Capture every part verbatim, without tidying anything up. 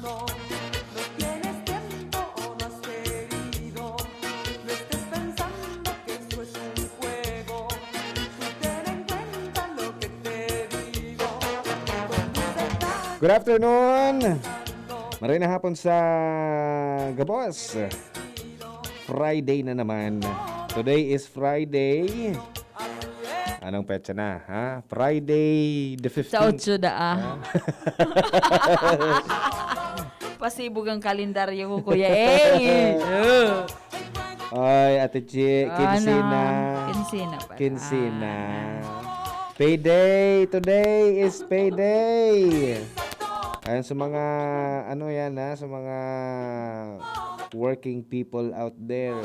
No tienes tiempo o no has querido. No estés pensando que esto es un juego. Tú ten en cuenta lo que te digo. Con tus detalles. Good afternoon! Maray na hapon sa gabos. Friday na naman. Today is Friday. Anong petsa na, ha? Friday the Sa fifteenth. otso daa. Pasibog ang kalendaryo ko, Kuya. Eh! Ay, Ate Chi, quince na. Quince na pala. Quince na. Payday! Today is payday! Ayan sa mga, ano yan ha, sa mga working people out there.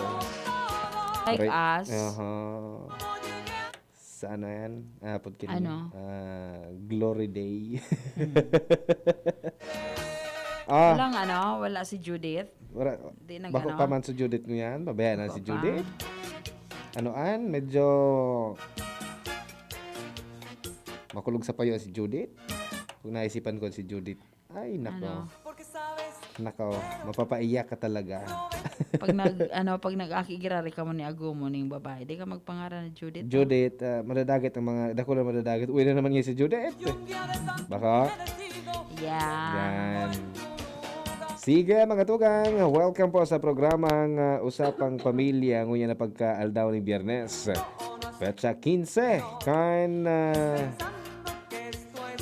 Like Re- us. Aha. Sa ano yan? Ah, pagkin- Ano? Ah, Glory Day. ah, Walang ano, wala si Judith. wala, Di nag- bako ano? pa man si Judith ngayon. Babayaan na Bako si pa. Judith. Ano an? Medyo makulog sa payo si Judith. Kung naisipan ko si Judith. Ay, nako. Ano? Nako, mapapaiyak ka talaga. Pag nag ano, pag nag-aki girari ka mo ni agomo ning babae, di ka magpangaran na Judith. Judith, ah, madadagit ang mga, dakula madadagit. Uwi na naman niya si Judith. Bako? Yeah. Yan. Sige, mga tugang, welcome po sa programang ah, Usapang Pamilya, ngunyan na pagka-aldaw ni Biyernes. Petsa quince, kan ah,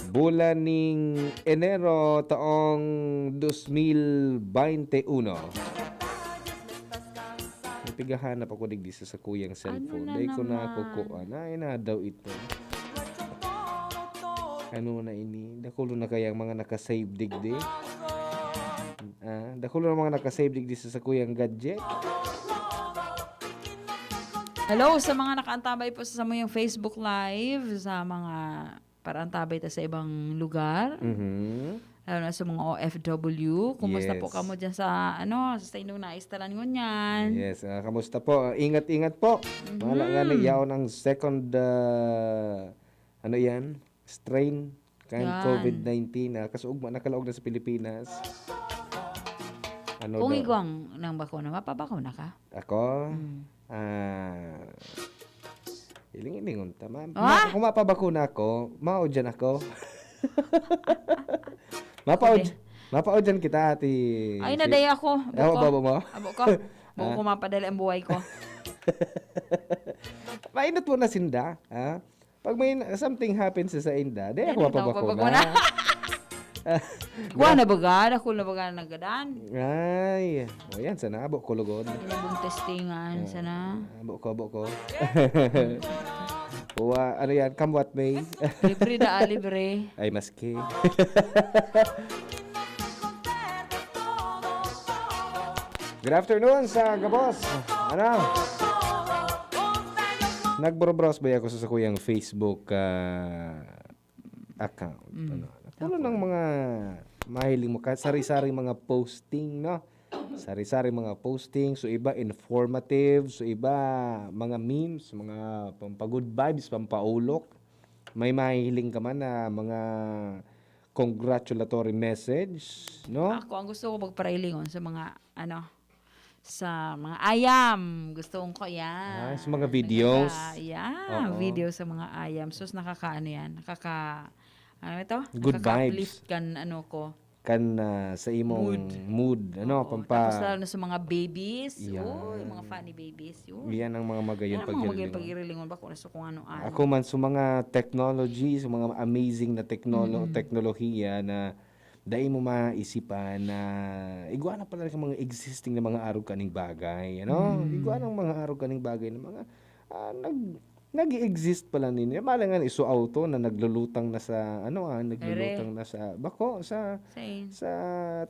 bulan ning Enero taong dos mil baynte uno. Napigahanap ako digdi sa sakuyang cellphone. na Dahil ko na naman? kukuan. Ay, nadaw ito. Ano na ini? Dakulo na kaya ang mga nakasave digdi? Ah, dakulo na mga nakasave digdi sa sakuyang gadget? Hello sa mga nakaantabay po sa samuyang Facebook Live, sa mga paraantabay ta sa ibang lugar, Mhm. lalo na sa mga O F W. Kumusta po Yes. kamo dyan sa, ano, sa inyong naistalan ngunyan? Yes, ah, kamusta po? Ah, ingat-ingat po. Wala nga na yaon ang second, ah, ano yan? Strain kan Yan. COVID nineteen. Ah, kasuugma nakalaog na sa Pilipinas. Ano Kung daw? igwang ng bakuna, mapabakuna ka? Ako? Mm. Ah, iling-ilingon ta. Ma- Ah? ma- kung mapabakuna ako, maudyan ako. Mapaud Sige. mapaudyan kita, ati. Ay, naday ako. Abo Ako, ko. babo mo? Abo ko. Abo ko mapadali ang buhay ko. Mainot mo na sinda, ha? Pag may na- something happens sa inda, di Dali, ako ikaw mapabakuna. mapabakuna. Wa na baga, dakul na baga nagadan. Ay, o yan, sana abo ko lugod. Inibong testingan, sana. Abo ko, abo ko. Wa, ano yan, come what may. Libre da, libre. Ay, maski. Good afternoon sa gabos. Ano? Nagbrowse ba ako sa sakuyang Facebook ah, account? Mm. Ano? Puno ng mga mahiling mo, ka- sari-sari mga posting, no? Sari-sari mga posting, so iba informative, so iba mga memes, mga pampa-good vibes, pampaulok. May mahiling ka man na mga congratulatory message, no? Ako, ang gusto ko magparailingon sa mga, ano, sa mga ayam. Gusto ko yan. Ah, sa mga videos. Nakaka- yeah, Oo. Video sa mga ayam. Sus, nakakaano yan. Nakaka, ano ito? Good Nakaka-uplift vibes. Kan ano ko. Kan ah, sa imong Mood. mood, ano, Oo, pampa- Tapos lalo na sa mga babies. Yan. Uy, mga funny babies. Yun. Yan ang mga magayon Yan ang mga magayon pag pag-irilingon ba kung nasa kung ano-ano. Ako man sa mga technology, sa mga amazing na teknolo- Mm. teknolohiya na dai mo maisipan na igwa na pala ka mga existing na mga arog kaning bagay, ano? Mm. Igwa nang mga arog kaning bagay na mga ah, nag nag-exist pala ninyo. Mala nga iso auto na naglulutang na sa ano ah, naglulutang na sa bako sa Same. sa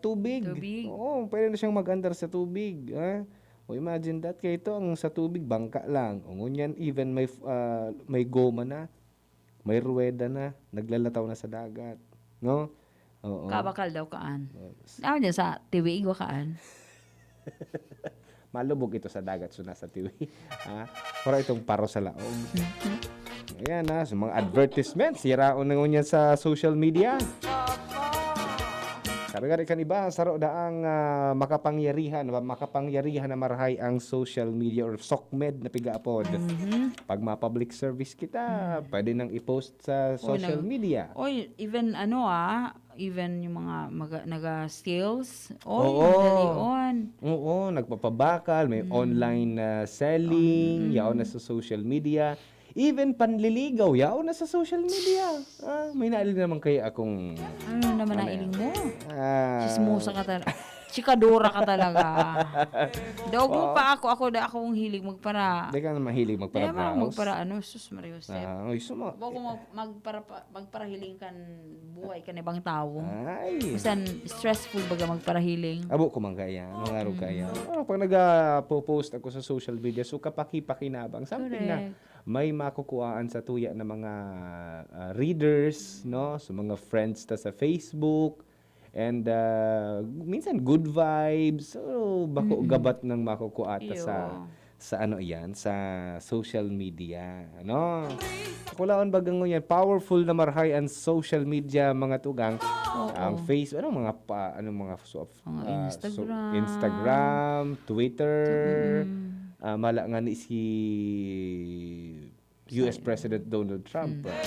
tubig. Tubig. Oo, pwede na siyang mag-andar sa tubig, ha? O imagine that, kaya ito ang sa tubig bangka lang. O ngunyan even may f- ah, may goma na. May ruweda na, naglalataw na sa dagat, no? Oo. Kabakal daw kaan. Yes. Ano dyan sa tiwi igwa kaan? Malubog ito sa dagat, so nasa tiwi. Ha? Pero itong paro sa laog. Ayan na, sa mga advertisements, siraon na ngunyan sa social media. Sabi nga kan iba, saro daang, ah, makapangyarihan, ma-, makapangyarihan na marahay ang social media or socmed na pigaapod. Mhm. Pag ma-public service kita, Mm. pwede nang i-post sa O, social nag-, media. Oy, even ano, ah, even yung mga maga-, naga-sales, oy, Oo. madali on. Oo, nagpapabakal, may Mm. online, ah, selling, Online, mm. yaon na sa social media. Even panliligaw, yaon na sa social media. Ah, may nailing naman kaya akong Ano naman ano nailing yan? mo? Ah. Chismosa ka tal-, chikadora ka talaga. Daog mo Oo. pa ako, ako da akong hilig magpara-, Di ka na mahilig Di ako magparabraos? magpara-, ano, sus, Maria Jose. Ah, oy, suma- Bako mag-, magpara-, magparahiling kan buhay kan ibang tawo. Ay. Minsan, stressful baga magparahiling. Abo ko man kaya, mga arog kaya. Mm. Ah, pag nag-po-post ako sa social media, so kapaki-pakinabang, something na Correct. may makukuhaan sa tuya na mga, ah, readers, no? So, mga friends ta sa Facebook, and, ah, minsan good vibes. So, bako Mm-mm. gabat ng makukuha ta sa, Iyo. sa ano yan, sa social media, ano? Kulaon bagang yan, powerful na marhay ang social media, mga tugang. Oo. Ang Face-, ano, mga pa, ano, mga so-, Mga ah, so, Instagram. Instagram, Twitter, Mm-mm. ah, mala nga ni si U S Sayang. President Donald Trump, Hmm. ah,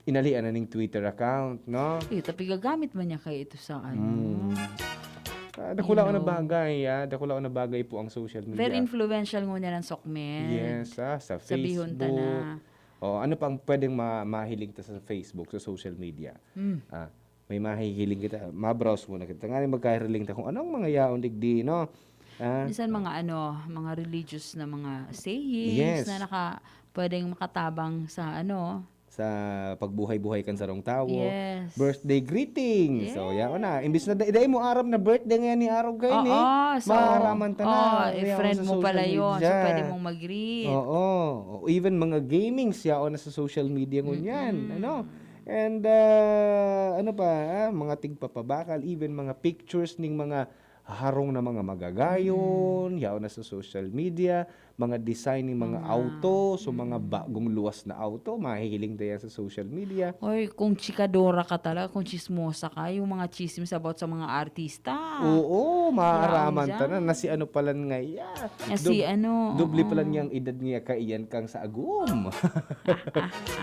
inalian na ning Twitter account, no? Eh, ta pigagamit man niya kaya ito sa ano? Hmm. Ah, dakula ko na Hello. bagay, ah. Dakula ko na bagay po ang social media. Very influential ngunyan ang socmed. Yes, ah, sa Sabihon ta Facebook. na. Oh, ano pang pwedeng ma-, mahiling ta sa Facebook, sa social media? Hmm. Ah, may mahihiling kita, ma-browse muna kita. Nganing magkahiling ta kung anong mga yaon digdi, no? Ah. Minsan mga ano, mga religious na mga sayings Yes. na naka-, pwedeng makatabang sa ano. Sa pagbuhay-buhay kan sarong tawo. Yes. Birthday greetings. So, yaon na. Imbis na da-, dai mo aram na birthday ngayon ni Arog kayo ni, Oo, so, maaraman ta na. oo, eh, Yaon friend sa mo social pala yun. So, media. pwede mong mag-greet. Oo. O, even mga gaming, yaon na sa social media ngunyan. Mm-mm. Ano? And, ah, ano pa, ah, mga tigpapabakal, even mga pictures ning mga harong na mga magagayon, Mm. yaon na sa social media, mga design ning mga Mga, auto, so mga mm. bagong luwas na auto, mahihiling ta yan sa social media. Oy, kung chikadora ka talaga, kung chismosa ka, yung mga chismis about sa mga artista. Oo, Yaon maaraman ta na, dyan. na si ano palan ngaya. Na si Dub-, ano, doble oo. palan niyang edad niya kaiyan kang sa agom.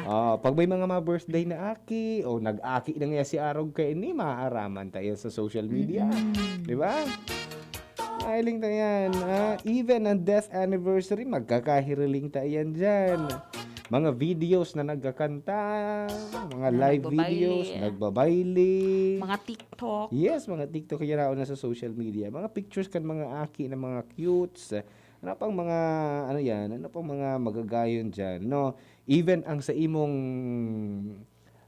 Ah, pag may mga ma-birthday na aki, o nag-aki na ngaya si Arog kaini, maaaraman ta yan sa social media. Mm-mm. Di ba? Mahiling ta yan, ah. Even ang death anniversary, magkakahiriling ta yan dyan. Mga videos na nagkakanta, mga Na live nagbabayle. videos, nagbabayle. Mga TikTok. Yes, mga TikTok, yan ako na sa social media. Mga pictures kan mga aki na mga cutes. Ano pang mga, ano yan, ano pang mga magagayon dyan, no? Even ang sa imong,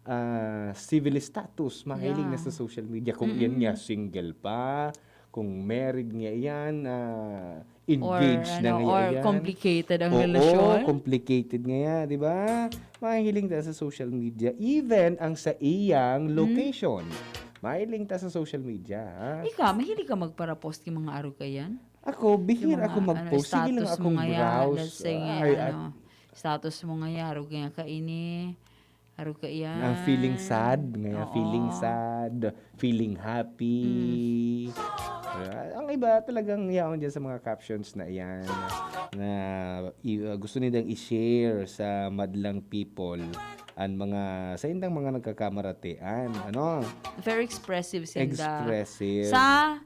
ah, civil status, mahiling na Yeah. sa social media. Kung iyan Mm-mm. niya, single pa, kung married niya iyan, ah, Or engaged na ano, niya or iyan. complicated ang Oo, relasyon. complicated niya, di ba? Mahiling na sa social media. Even ang sa iyang Hmm? location, mahiling ta sa social media, ha? Ikaw, mahilig ka magparapost yung mga arog kayan? Ako, Yung bihira mga, ako ano, mag-post. Sige lang status mo akong ngaya, browse. let's say, Ay, at ano, status mo ngaya, arog nga kaini, arog ka iyan. Ang feeling sad, ngaya Oo. feeling sad, feeling happy. Mm. Ah, ang iba talagang yaon dyan sa mga captions na iyan na i-, ah, gusto nilang i-share sa madlang people ang mga, sa indang mga nagkakamaratean, ano? Very expressive sinda. Expressive. Sa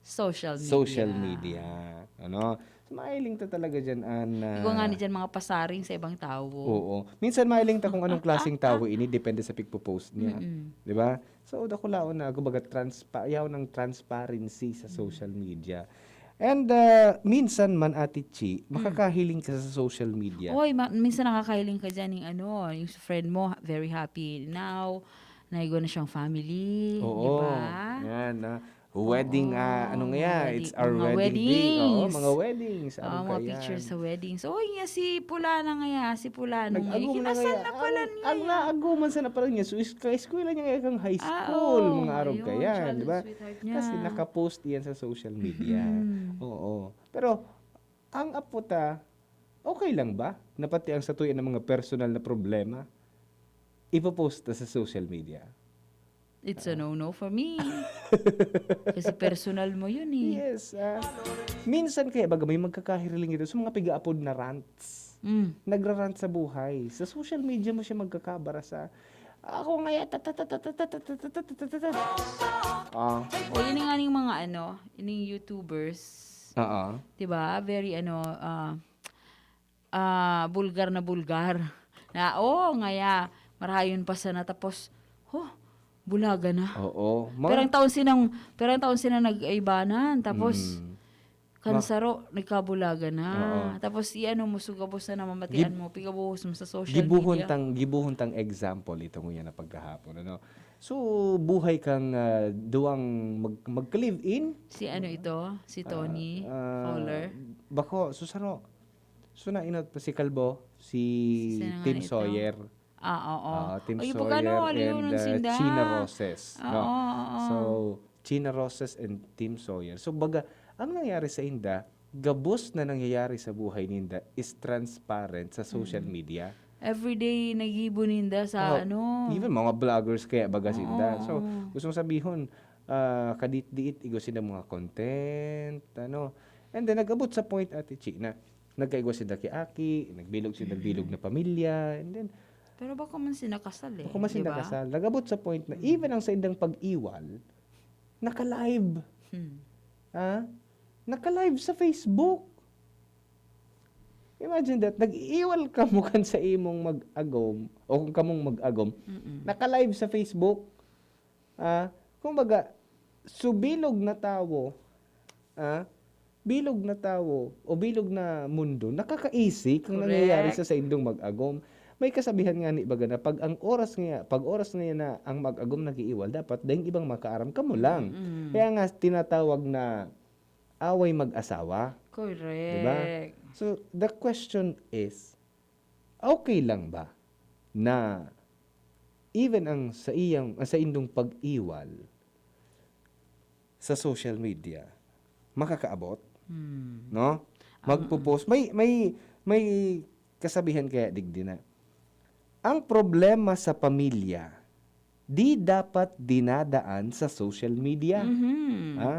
social media. Social media, ano? So, mahiling ta talaga dyan, an, Ikaw nga ah, ni dyan mga pasaring sa ibang tao. Oo. Minsan mahiling ta kung anong klaseng tao ini, depende sa pigpo-post niya. Mm-mm. Di ba? So, dakulaon na, kumbaga, transpa-, yaw ng transparency sa Mm. social media. And, ah, minsan man, Ate Chi, Mm. makakahiling ka sa social media. Oy, ma-, minsan nakakahiling ka dyan yung ano, yung friend mo, very happy now, naigwa na siyang family, Oo. di ba? Yan, ah. Wedding, Oo, ah, ano nga mga yan? It's wedding, our mga wedding day. Oo, weddings. mga weddings. Ano Ah, mga kaya? pictures sa weddings. Oy, nga si Pulana nga yan, si Pulano nga Nag-agom yan. na Kinasal kaya. na pala Ang, niya ang yan. naagoman sa na pala niya. So, is-, ka-eskwela niya kaya kang high Ah, school, oo, mga arog ayun, kaya, childhood di ba? sweetheart niya. Kasi nakapost yan sa social media. Mm-mm. Oo. Pero, ang apo ta, okay lang ba na pati ang satuya ng mga personal na problema, ipopost ta sa social media? It's a no-no for me. Kasi personal mo yun eh. Yes. Ah, minsan kaya baga may magkakahiriling ito sa mga piga-apod na rants. Mm. Nagrarant sa buhay. Sa social media mo siya magkakabara sa, "Ako ngaya, ta, ta, ta, ta, ta, ta, ta, ta, ta, ta, ta, ta, ta." Ah. O, yun nga yung mga ano, yun yung YouTubers. Oo. Diba? Very ano, ah, ah, bulgar na bulgar. Na, "Oh, ngaya, marahayon pa sana." Tapos, "Oh, bulaga na." Oo. Mga Pero ang taon sinang, pero ang taon sinang nag-aibanan. Tapos, Mm. kan Ma- saro, nagkabulaga na. Oo. Tapos, i-ano mo, sugabos na naman, matian Gib- mo, pigabuhos mo sa social Gibuhon media. tang, gibuhon tang example ito ngunyan na pagkahapon, ano? So, buhay kang, ah, duwang mag-, magka-live-in? Si ano ito? Si Tony Ah, ah, Fowler? Bako, so saro. So, nainot pa si Kalbo, si Sino nga Tim ito? Sawyer. Ah, oo. Ah, Tim Ay, iba ka, no? Sawyer Aliw and, ng ah, sinda. China Roses, Oo, no? oo. So, China Roses and Tim Sawyer. So, baga, ang nangyari sa inda, gabos na nangyayari sa buhay ninda is transparent sa social Mm. media. Everyday, nagibo ninda sa Oh, ano. even mga vloggers kaya baga sinda. So, Oo. gusto mong sabihon, ah, kadit-diit, igo sinda mga content, ano. And then, nag-abot sa point, Ate Chi, na nagkaigwa sinda ki Aki, nagbilog sinda Mm. bilog na pamilya, and then, Pero bako man sinda kasal eh, Bako man di sinda ba? kasal. Nag-abot sa point na Mm. even ang saindang pag-iwal, naka-live. Hmm. Ha? Naka-live sa Facebook. Imagine that, nag-iiwal ka mo kan sa imong mag-agom, o kung kamong mag-agom, Mm-mm. naka-live sa Facebook. Ah, kumbaga, so bilog na tawo, ah, bilog na tawo o bilog na mundo, nakakaisi kang nangyayari Correct. sa saindong mag-agom. May kasabihan nga ni baga na pag ang oras nga, pag oras nga na ang mag-agom nag-iiwal, dapat daing ibang makaaram, kamo lang. Mm. Kaya nga tinatawag na away mag-asawa. Correct. Diba? So, the question is, okay lang ba na even ang sa iyang, ang saindong pag-iwal sa social media, makakaabot? Hmm. No? Ang Magpo-post. May, may, may kasabihan kaya digdi na, "Ang problema sa pamilya, di dapat dinadaan sa social media." Mhm. Ha?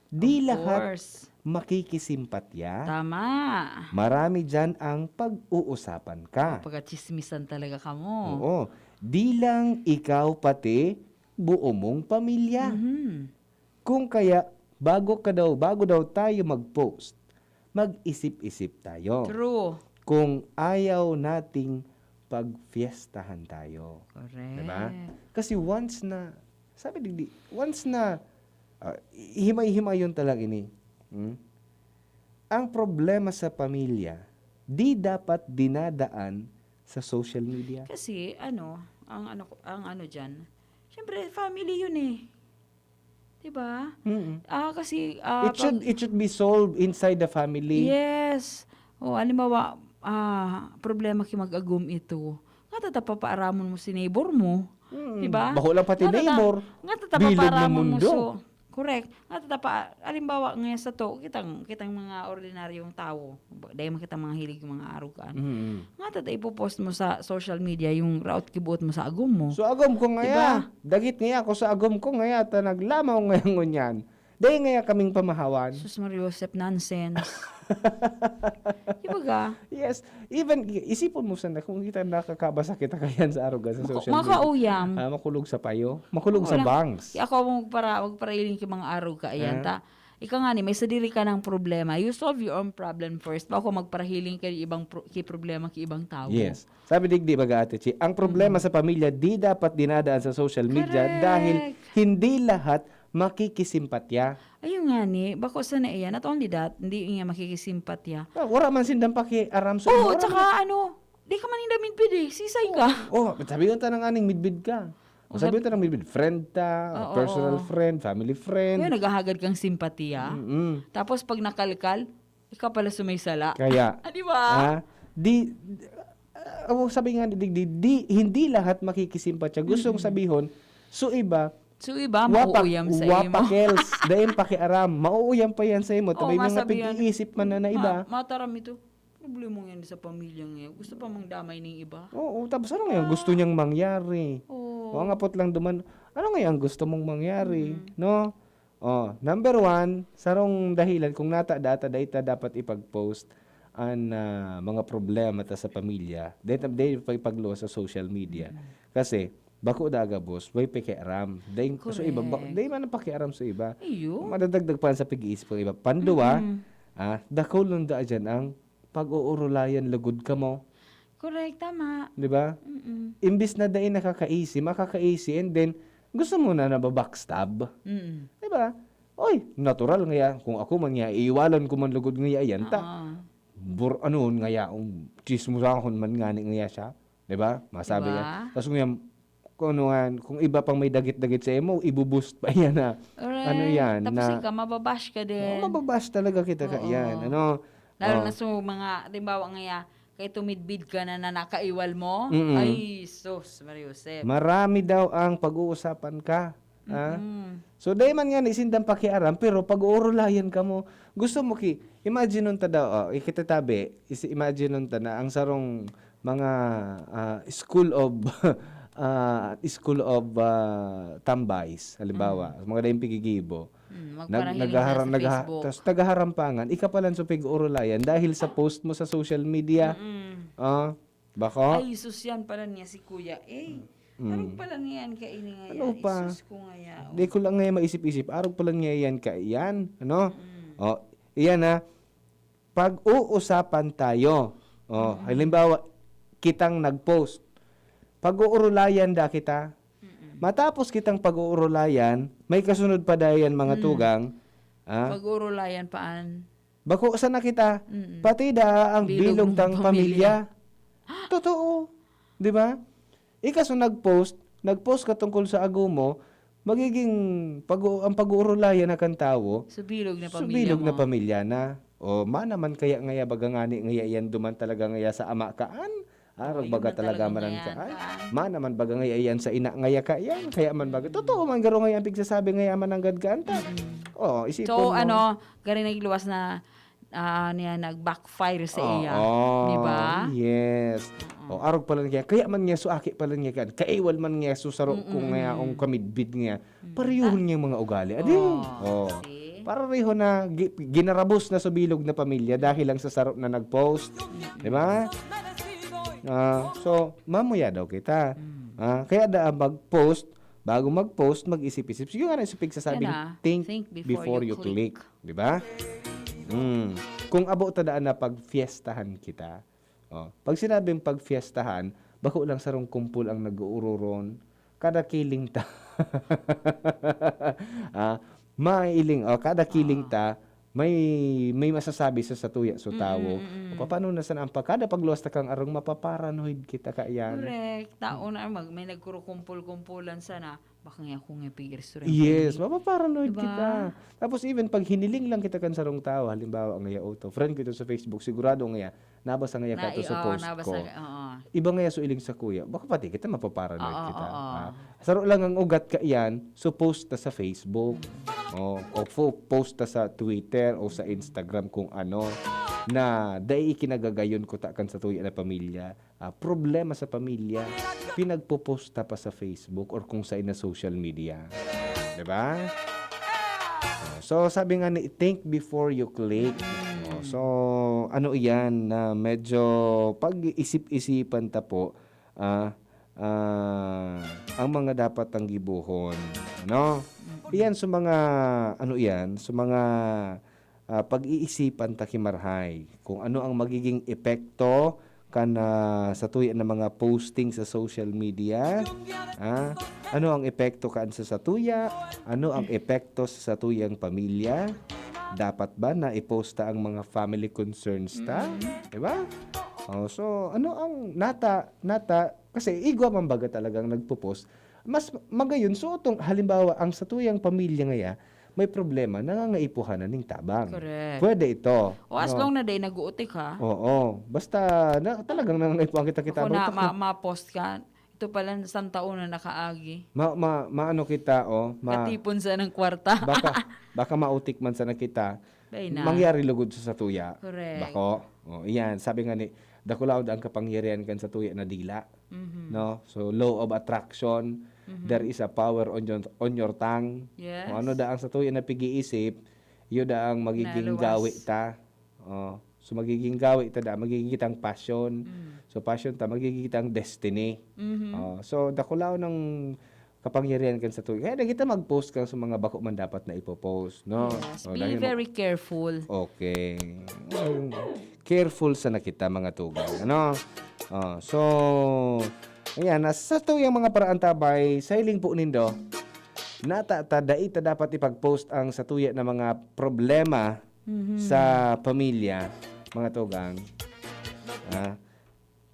Di Of lahat course. makikisimpatya. Tama. Marami diyan ang pag-uusapan ka. Pagkatsismisan talaga kamo. Oo. Di lang ikaw, pati buo mong pamilya. Mhm. Kung kaya, bago ka daw, bago daw tayo mag-post, mag-isip-isip tayo. True. Kung ayaw nating pagfiestahan tayo. Correct. Diba? Kasi once na, sabi digdi, once na, ah, himay-himayon talaga ini. Hmm? Ang problema sa pamilya, di dapat dinadaan sa social media. Kasi, ano, ang ano, ang ano diyan, syempre, family yun eh. Diba? Mm. Ah, kasi, ah, It should, pag it should be solved inside the family. Yes. O, halimbawa, ah, problema ki mag-agom ito. Nga tata papaaramon mo si neighbor mo. Mm. Diba? Baho lang pati Nga tata, neighbor. nga tata Bilog na papaaramon mo mundo. so, correct. Nga tata pa, halimbawa, ngayon sa to, kitang, kitang mga ordinaryong tawo. Dahil makita mga hilig yung mga arugan. Mm. Nga tata ipopost mo sa social media yung raot kibuot mo sa agom mo. So, agom ko ngaya. Diba? Dagit ngaya ako sa agom ko ngaya ta naglamaw ngaya ngunyan. Dai ngaya kaming pamahawan. Sus Maria Joseph, nonsense. Di ba ga? Yes. Even, i-, isipon mo sana kung kita nakakabasa kita kayan sa aruga sa Maka-, social media. makauyam. Ah, makulog sa payo, makulog Ako sa lang, bangs. Kaya ako magpara-, magparahiling ki mga aruga, ayan, Ah. ta. Ika nga ni, may sadiri ka ng problema. You solve your own problem first, bago magparahiling ki ibang pro-, ki problema ki ibang tao. Yes. Sabi digdi, baga, Ate Chi, ang problema Mm. sa pamilya di dapat dinadaan sa social media Correct. dahil hindi lahat makikisimpatya. Ayun nga ni, bako sana iyan. Not only that, hindi niya makikisimpatya. Ah, wala man sindang pakiaram sa Oo, imo. Wala tsaka man ano, di ka man ninda midbid eh. Sisay ka. Oh, oh, sabi yun tanang aning midbid ka. O, O, sabi sab- yun tanang midbid, friend ta, Oo, personal oo. friend, family friend. Yun, naghahagad kang simpatiya. Mm-mm. Tapos pag nakalkal, ikaw pala sumaysala. Kaya, Ah, di ba? ah, di, ah, oh, sabi nga ni Digdi, di, hindi lahat makikisimpatya. Gustong Mm-mm. sabihon, so iba, So iba, wapak-, mauuyam sa imo. wapakels, daing pakiaram, mauuyam pa yan sa imo. Oo, Tabay mga masabi yan. pag-iisip man na, na iba. Ma-, mataram ito. Problema yan sa pamilya ngayon. Gusto pa mang damay ning iba. Oo, tapos ano ngayon? Gusto Ah. niyang mangyari. Oo. O, ang apot lang duman, Ano ngaya ang gusto mong mangyari, Mm. no? Oh, number one, sarong dahilan kung nata data dai ta dapat ipag-post an, ah, mga problema ta sa pamilya. Dai ta, dai pa ipagluwas sa social media. Mm. Kasi, bako da gabos, way pakiaram. Dai, so iba, ba, Correct. dai man ang pakiaram sa iba. Iyo. Madadagdag pa sa pag-iisip ng iba. Pandua, Mm. ah, dakul lang da dyan ang pag-uurulayan lugod kamo. Correct, tama. Di ba? Mm-mm. Imbis na dai nakakaisi, makakaisi, and then, gusto mo na nababackstab. Mm. Di ba? Oy, natural ngaya, kung ako man ngaya, iiwalan ko man lugod ngaya yan, ta. Ah. Bur-, ano, ngaya, um, chismosahon man ngani ngaya siya. Di ba? Masabi Di ba? yan. Tas ngaya, kung ano nga, kung iba pang may dagit-dagit sa imo, ibuboost pa yan na, Correct. ano yan, Tapos na ikaw, mababash ka Oo, din. mababash talaga kita ka Oo. yan. Ano? Lalo Oh. na sa mga, halimbawa ngaya, kay tumidbid ka na, na nakaiwal mo. Mm-mm. Ay, sus, Maria Josep. Marami daw ang pag-uusapan ka. Ha? Mm-mm. So, dai man nga ni sindang pakiaram, pero pag-uurulayan ka mo, gusto mo ki, imagine nun ta daw, oh, ikitatabi, isi-, imagine nun ta na ang sarong mga, ah, school of, ah, school of, ah, tambays, halimbawa, Mm. mga daing pigigibo. Mm, Nag-, magparahilin na nagahara-, sa nagaha-, Facebook. tas nagaharampangan, ika pa lang so pig-urulayan dahil sa post mo sa social media. Mm-mm. Ah, bako? Ay, sus, yan pala niya si Kuya. Eh, Mm. ano pala niyan kaini nga Ano yan? pa? Isus ko nga yaon. Di ko lang ngayon maisip-isip. Arog pala niya yan ka yan. Ano? Mm. Oh, iyan ha. Pag-uusapan tayo. Oh, Mm. halimbawa, kitang nag-post. Pag-uurulayan da kita. Mm-mm. Matapos kitang pag-uurulayan, may kasunod pa dayan mga Mm. tugang. Ah? Pag-uurulayan paan? Bako sana kita, Mm-mm. pati da ang Bilog bilog ng tang pamilya. pamilya. Totoo. Di ba? Ika so nag-post, nag-post ka tungkol sa ago mo, magiging pag-u-, ang pag-uurulayan na kan tawo, Sa bilog na sa pamilya bilog na mo. pamilya na. O, ma naman kaya ngaya baga ngani ngaya yan duman talaga ngaya sa ama kaan? Arog Oh, yun baga na talaga talaga manan ngaya kaan? kaan. Ma naman baga ngaya yan sa ina ngaya ka yan? Kaya man baga, Mm. totoo man garo ngaya ang pigsasabi ngaya mananggad kaan ta? Mm. Oo, isipon So, mo. ano, gari nagluwas na, ah, niya, nag-backfire sa iya. Oo, Di ba? yes. Oo. O, arog pala niya. Kaya man niya so aki pala niya kan. Kaiwal man niya so saro kung Mm-mm. ngaya ang kamidbid niya. Mm. Parehon Ah. niya mga ugali. Adi? Oh, Oh. see? Pareho na gi-, ginarabos na sa bilog na pamilya dahil lang sa saro na nag-post. Mm. Di ba? Ah, so, mamuya daw kita. Mm. Ah, kaya da mag-post, bago mag-post, mag-isip-isip. Sige nga na, isipig sasabi, Yan na, think think before before you you click. click. Di ba? Mm. Kung abo ta daan na pagfiestahan kita, oh, pag sinabing pagfiestahan, bako lang sarong kumpol ang nag-uururon, kada kiling ta. Ah, mailing, oh, kada kiling Ah. ta, may, may masasabi sa satuya so tawo. Mm, mm, mm. O, paano na sana ang pag-, kada pagluwas ta kang arong, mapaparanoid kita kaiyan. Correct. Tao na mag-, may nagkurukumpol-kumpulan sana. Baka nga ako nga pig-restaurant Yes, kami. mapaparanoid Diba? kita. Tapos even pag hiniling lang kita kan sarong tawo, halimbawa, ngaya, "Oto, friend ko ito sa Facebook, sigurado ngaya, nabasa ngaya Na, kato sa oo, post nabasa ko." ka, oo. Iba ngaya so iling sa kuya, baka pati kita mapaparanoid Oo, kita. oo. Ah, saro lang ang ugat ka iyan, so post ta sa Facebook. Mm. Oh, o fo-, post ta sa Twitter o sa Instagram kung ano, na dai ikinagagayon ko ta kan sa tuya na pamilya. Ah, problema sa pamilya, pinagpoposta pa sa Facebook or kung saan na social media. Di ba? So, sabi nga ni, "Think before you click." Oh, so, ano iyan na medyo pag-iisip-isipan ta po, ah, ah, ang mga dapat tang gibohon, ano? Mm. Iyan sa mga, ano iyan, sa mga ah, pag-iisipan ta ki marahay kung ano ang magiging epekto kan, ah, satuya na mga posting sa social media. Ah, ano ang epekto kan sa satuya? Ano ang epekto sa satuyang pamilya? Dapat ba na i-post ta ang mga family concerns ta? Mm. Di ba? Oh, so, ano ang nata, nata, kasi igwa man baga talagang nagpo-post. Mas magayon, so, itong, halimbawa, ang satuyang pamilya ngaya, may problema, nangangaipuhan na ning tabang. Correct. Pwede ito. O, as No? long na day nag-uutik, ha? Oo. Basta, na, talagang nangangaipuhan kita, kita. Ako na, Ito, ma-, ma-post ka. Ito pala, isang taon na nakaagi. Ma-, ma-, maano kita, oh, ma- Katipon sa ng kwarta. Baka, baka mautik man sana kita. Bay na. Mangyari lugod sa satuya. Correct. Bako. Oh, iyan. Sabi nga ni, dakulaon ang kapangyarihan kan satuya na dila. Mhm. No? So, law of attraction. Mhm. There is a power on your, on your tongue. Yes. Kung ano da ang satuya na pig-iisip, iyo da ang magiging Naluwas. gawi ta. Oh. So, magiging gawi ta da, magiging kitang passion. Mm. So, passion ta, magiging kitang destiny. Mhm. Oh. So, dakulaon ang kapangyarihan kan satuya. Kaya na kita mag-post kan sa mga bako man dapat na ipo-post, no? Yes. Oh, Be dahil ma- very careful. Okay. Careful sana kita, mga tugang. Ano? Oh, so, ayan, na sa satuyang mga paraan tabay, sa hiling po nindo, nata ta, dai ta dapat ipag-post ang satuya na mga problema Mhm. sa pamilya, mga tugang. Ah,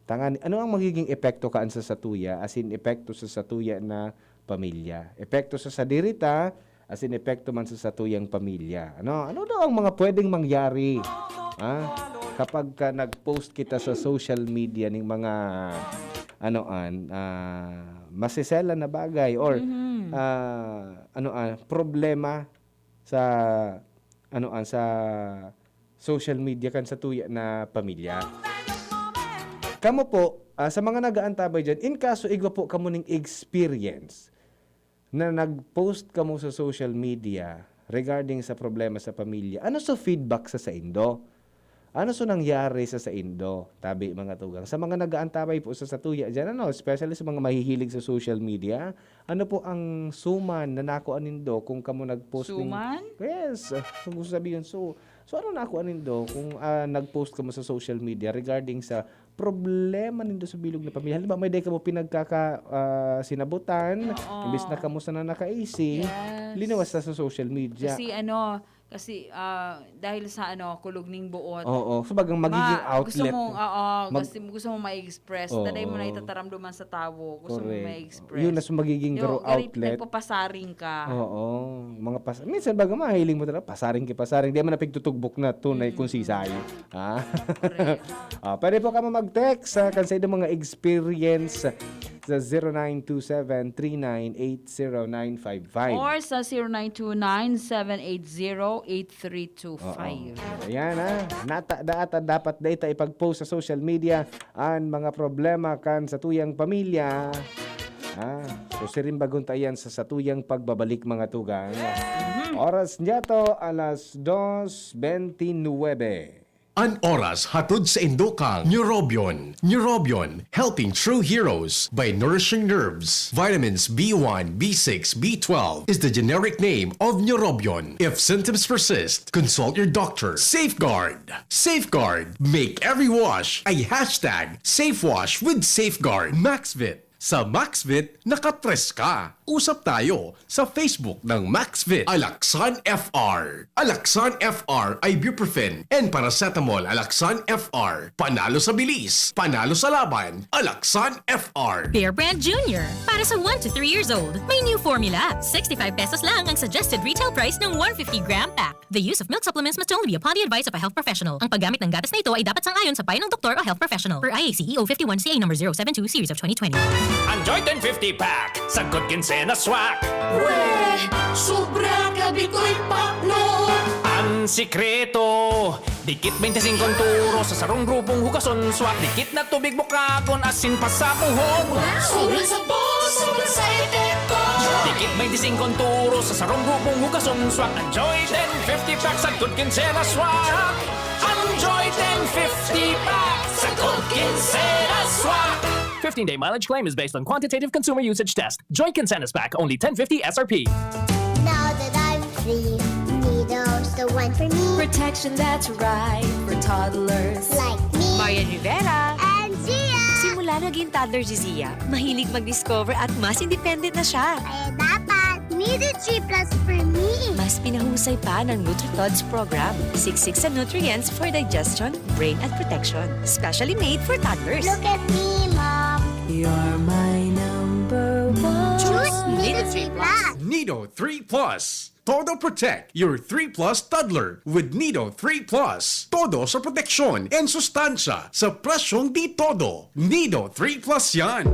tangan, ano ang magiging epekto kaan sa satuya, as in epekto sa satuya na pamilya? Epekto sa sadiri ta, as in epekto man sa satuyang pamilya. Ano, ano daw ang mga pwedeng mangyari, ah, kapag ka nag-post kita sa social media ning mga, ano an, ah, masisela na bagay or, Mhm. ah, ano an, problema sa, ano an, sa social media kan satuya na pamilya? Kamo po, ah, sa mga nag-aantabay diyan, in kaso igwa po kamo ning experience na nag-post kamo sa social media regarding sa problema sa pamilya, ano sa feedback sa saindo? Ano sa nangyari sa saindo, tabi, mga tugang? Sa mga nag-aantabay po sa satuya diyan, ano, especially sa mga mahihilig sa social media, ano po ang suman na nakuha nindo kung kamo nag-post ning Suman? Yes, ah, kung gusto sabihin, so, so ano nakuha nindo kung, ah, nag-post kamo sa social media regarding sa problema nindo sa bilog na pamilya? Halimbawa, may dai kamo pinagkaka-, ah, sinabutan, Oo. imbis na kamo sana nakaisi, Yes. linuwas na sa social media. Kasi ano, kasi, ah, dahil sa ano, kulog ning buot. Oo, so bagang magiging Ma-, outlet. gusto mo, oo, Mag- gusto, gusto mo ma-express. Taday mo na Oo. itataramdaman sa tawo. Gusto mo Correct. ma-express. Yun na sa magiging Oo, garo garit-, outlet. nagpapasaring ka. Oo, mga pas-, minsan baga mahiling mo talaga, pasaring ki pasaring. Di man napigtutugbok na tunay kung Mm. sisay. Ha? Correct. Ah, pwede po kamo mag-text sa kan sa inyong mga experience sa zero nine two seven three nine eight zero nine five five. Or sa zero nine two nine seven eight zero eight three two five. Oo. Ayan, ha. Nata-, dapat, dapat dai ta ipag-post sa social media an mga problema kan satuyang pamilya. Ah, so siring bagon ta iyan sa satuyang pagbabalik, mga tugang. Mhm. Oras niya to, alas dos bente nuebe. An oras hatod saindo kan Neurobion. Neurobion, helping true heroes by nourishing nerves. Vitamins B one, B six, B twelve is the generic name of Neurobion. If symptoms persist, consult your doctor. Safeguard. Safeguard. Make every wash a hashtag safe wash with Safeguard. Maxvit. Sa Maxvit, nakatres ka. Usap tayo sa Facebook ng Maxvit. Alaxan F R. Alaxan F R, ibuprofen and paracetamol. Alaxan F R. Panalo sa bilis, panalo sa laban. Alaxan F R. Bear Brand Junior. Para sa one to three years old, may new formula. Sixty-five pesos lang ang suggested retail price ng one fifty gram pack. The use of milk supplements must only be upon the advice of a health professional. Ang paggamit ng gatas na ito ay dapat sang-ayon sa payo ng doktor o health professional. Per I A C E O fifty-one C A number zero seven two series of twenty twenty. Enjoy ten fifty pack, sagkod kinsenas swak. Weh! Sobra ka bitoy pakno! Ang sikreto, dikit bente singko ang turo sa sarong grupong hugason swak. Dikit na tubig bukagon, asin pasabuhon. Sobrang sabor, sobrang sa epekto! Dikit bente singko ang turo sa sarong grupong hugason swak. Enjoy ten fifty pack, sagkod kinsenas swak. Enjoy ten fifty pack, sagkod kinsenas swak. Fifteen-day mileage claim is based on quantitative consumer usage test. Joy Kinsenas Pack, only ten fifty S R P. Now that I'm free, Nido's the one for me. Protection that's right for toddlers. Like me. Marian Rivera. And Zia. Simula naging toddler si Zia, mahilig mag-discover at mas independent na siya. Kaya dapat, Nido three plus for me. Mas pinahusay pa ng NutriTods program. Siksik sa nutrients for digestion, brain at protection. Specially made for toddlers. Look at me, Mom. You're my number one. Choose Nido three plus. Nido three plus. Todo protect your three plus toddler with Nido three plus. Todo sa proteksyon and sustansya sa presyong di todo. Nido three plus yan.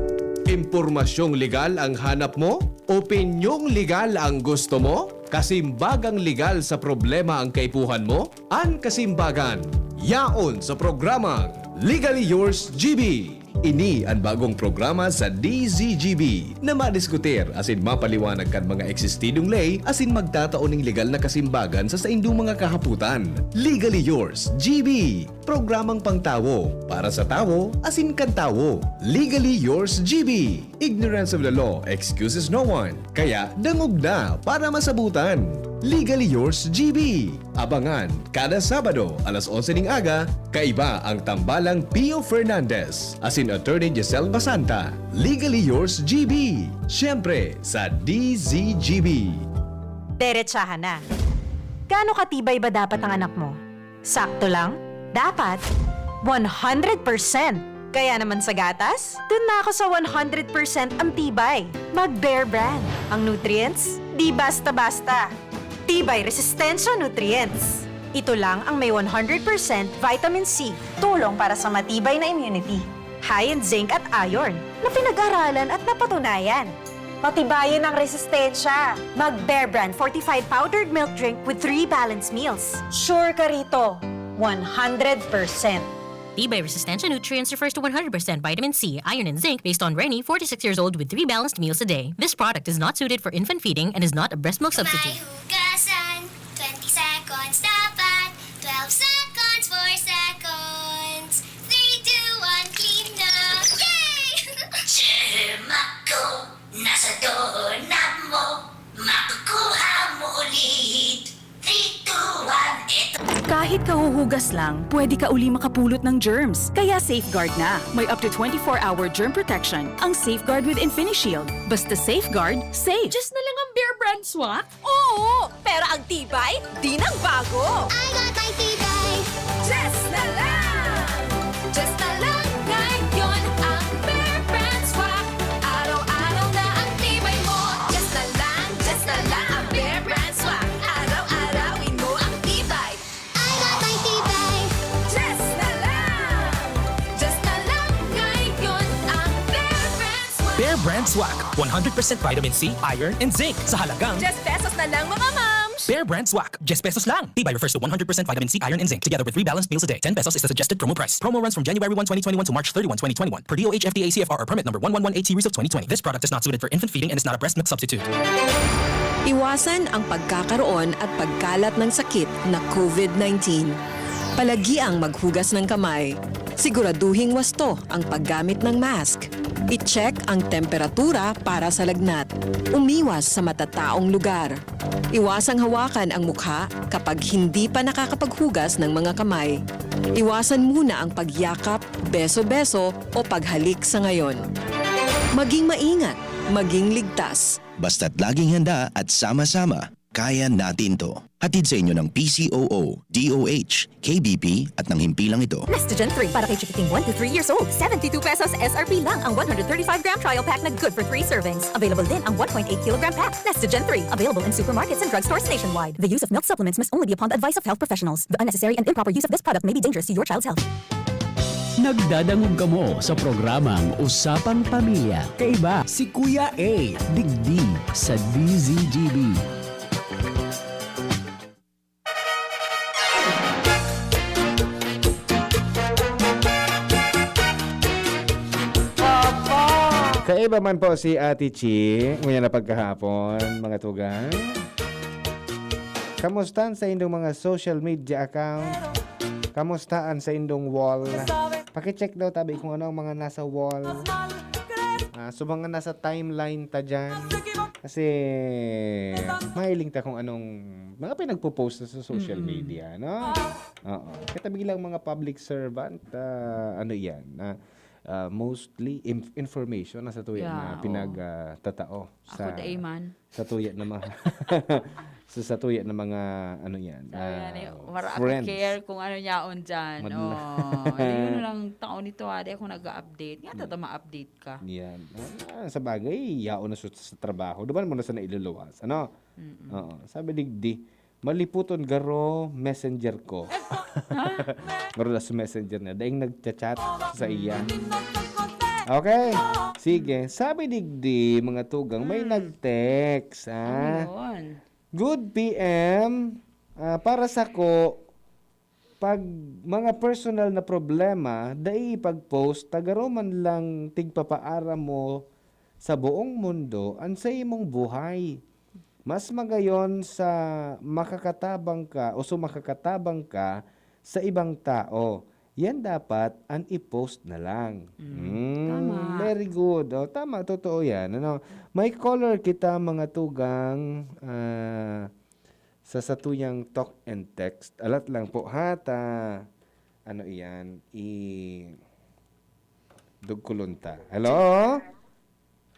Impormasyong legal ang hanap mo? Opinyong legal ang gusto mo? Kasimbagang legal sa problema ang kaipuhan mo? An Kasimbagan, yaon sa programang Legally Yours G B. Ini an bagong programa sa D Z G B na madiskutir asin mapaliwanag kan mga eksistidong ley asin magtatao nin legal na kasimbagan sa saindong mga kahapotan. Legally Yours, G B. Programang pangtawo, para sa tawo, asin kan tawo. Legally Yours, G B. Ignorance of the law excuses no one. Kaya dangog na para masabutan. Legally Yours, G B. Abangan kada Sabado, alas onse ning aga, kaiba ang tambalang Pio Fernandez asin Attorney Giselle Basanta. Legally Yours, G B. Siyempre, sa D Z G B. Deretsahan na. Gaano katibay ba dapat ang anak mo? Sakto lang? Dapat? One hundred percent! Kaya naman sa gatas, dun na ako sa one hundred percent ang tibay. Mag Bear Brand. Ang nutrients, di basta-basta. Tibay Resistensya Nutrients. Ito lang ang may one hundred percent vitamin C. Tulong para sa matibay na immunity. High in zinc at iron na pinag-aralan at napatunayan. Patibayin ang resistensya. Mag Bear Brand fortified powdered milk drink with three balanced meals. Sure ka rito, one hundred percent. Tibay Resistensya Nutrients refers to one hundred percent vitamin C, iron, and zinc based on Reni, forty-six years old, with three balanced meals a day. This product is not suited for infant feeding and is not a breast milk substitute. May hugasan, twenty seconds dapat, twelve seconds, four seconds, three, two, one, clean na! Yay! Germ ako, nasa doorknob mo, makukuha mo ulit. Three, two, one, ito. Kahit kahuhugas lang, pwede ka uli makapulot ng germs. Kaya Safeguard na. May up to twenty-four hour germ protection ang Safeguard with InfiniShield. Basta Safeguard, safe. Just na lang ang Bear Brand Swak? Oo! Pero ang tibay, di nagbago! I got my tibay! Just na lang! Just na lang ngayon ang Bear Brand Swak. Araw-araw na ang tibay mo. Just na lang, just na lang ang Bear Brand Swak. Araw-arawin mo ang tibay. I got my tibay. Just na lang. Just na lang ngayon ang Bear Brand Swak. Bear Brand Swak. One hundred percent vitamin C, iron, and zinc. Sa halagang Diyes pesos na lang, mga mams! Bear Brand Swak. Diyes pesos lang. Tibay refers to one hundred percent vitamin C, iron, and zinc, together with three balanced meals a day. Ten pesos is the suggested promo price. Promo runs from January one, twenty twenty-one to March thirty-one, twenty twenty-one, per D O H F D A C F R or permit number one one one eight series of twenty twenty. This product is not suited for infant feeding and is not a breast milk substitute. Iwasan ang pagkakaroon at pagkalat ng sakit na COVID nineteen. Palagiang maghugas ng kamay. Siguraduhing wasto ang paggamit ng mask. I-check ang temperatura para sa lagnat. Umiwas sa matataong lugar. Iwasang hawakan ang mukha kapag hindi pa nakakapaghugas ng mga kamay. Iwasan muna ang pagyakap, beso-beso o paghalik sa ngayon. Maging maingat, maging ligtas. Basta't laging handa at sama-sama, kaya natin 'to. Hatid sa inyo ng P C O O, D O H, K B P at ng himpilang ito. Nestogen three para kay chikiting one to three years old. Seventy-two pesos S R P lang ang one hundred thirty-five gram trial pack na good for three servings. Available din ang one point eight kilogram pack. Nestogen three, available in supermarkets and drugstores nationwide. The use of milk supplements must only be upon the advice of health professionals. The unnecessary and improper use of this product may be dangerous to your child's health. Nagdadangog kamo sa programang Usapang Pamilya. Kaiba si Kuya A, digdi sa D Z G B. Kaiba man po si Ate Chi, ngunyan na pagkahapon, mga tugang. Kamusta an saindong mga social media account? Kamusta an saindong wall? Paki-check daw tabi kung ano ang mga nasa wall. Ah, so mga nasa timeline ta dyan. Kasi mahiling ta kung anong mga pinagpo-post na sa social Mm-mm. media, no? Oo. Kita bilang mga public servant, ah, ano yan, ah, ah, mostly inf-, information na sa tuya Yeah, na oo. pinag, ah, tatao Ako sa, dai man. sa tuya na mga, sa, sa tuya na mga, ano yan, Sabi nga ah, ni, wala akong friends. care kung ano yaon dyan. Madla- Oh, yun lang taon nito, ah, di ako nag-update. Nga, Mm. tata ma-update ka. Yan. Ah, sa bagay, yaon na sa, sa trabaho. Duman mo na sana iluluwas, ano? Mm-mm. Oo. Sabi digdi, maliputon garo messenger ko. Ha? Garo na sa messenger niya. Daing nagchat-chat sa iya. Okay. Sige. Sabi digdi, mga tugang, may Hmm. nag-text, ah. Ano yun? Good P M, ah, para sa ko, Pag mga personal na problema, dai ipag-post, ta garo man lang tigpapaaram mo sa buong mundo an saimong buhay. Mas magayon sa makakatabang ka o sumakakatabang ka sa ibang tao. Yan dapat an i-post na lang. Mm, Hmm, tama. Very good. O, tama, totoo yan. Ano? May caller kita, mga tugang, ah, sa satuyang talk and text. Alat lang po, ha, ta, ano iyan, i-, dugkulon ta. Hello?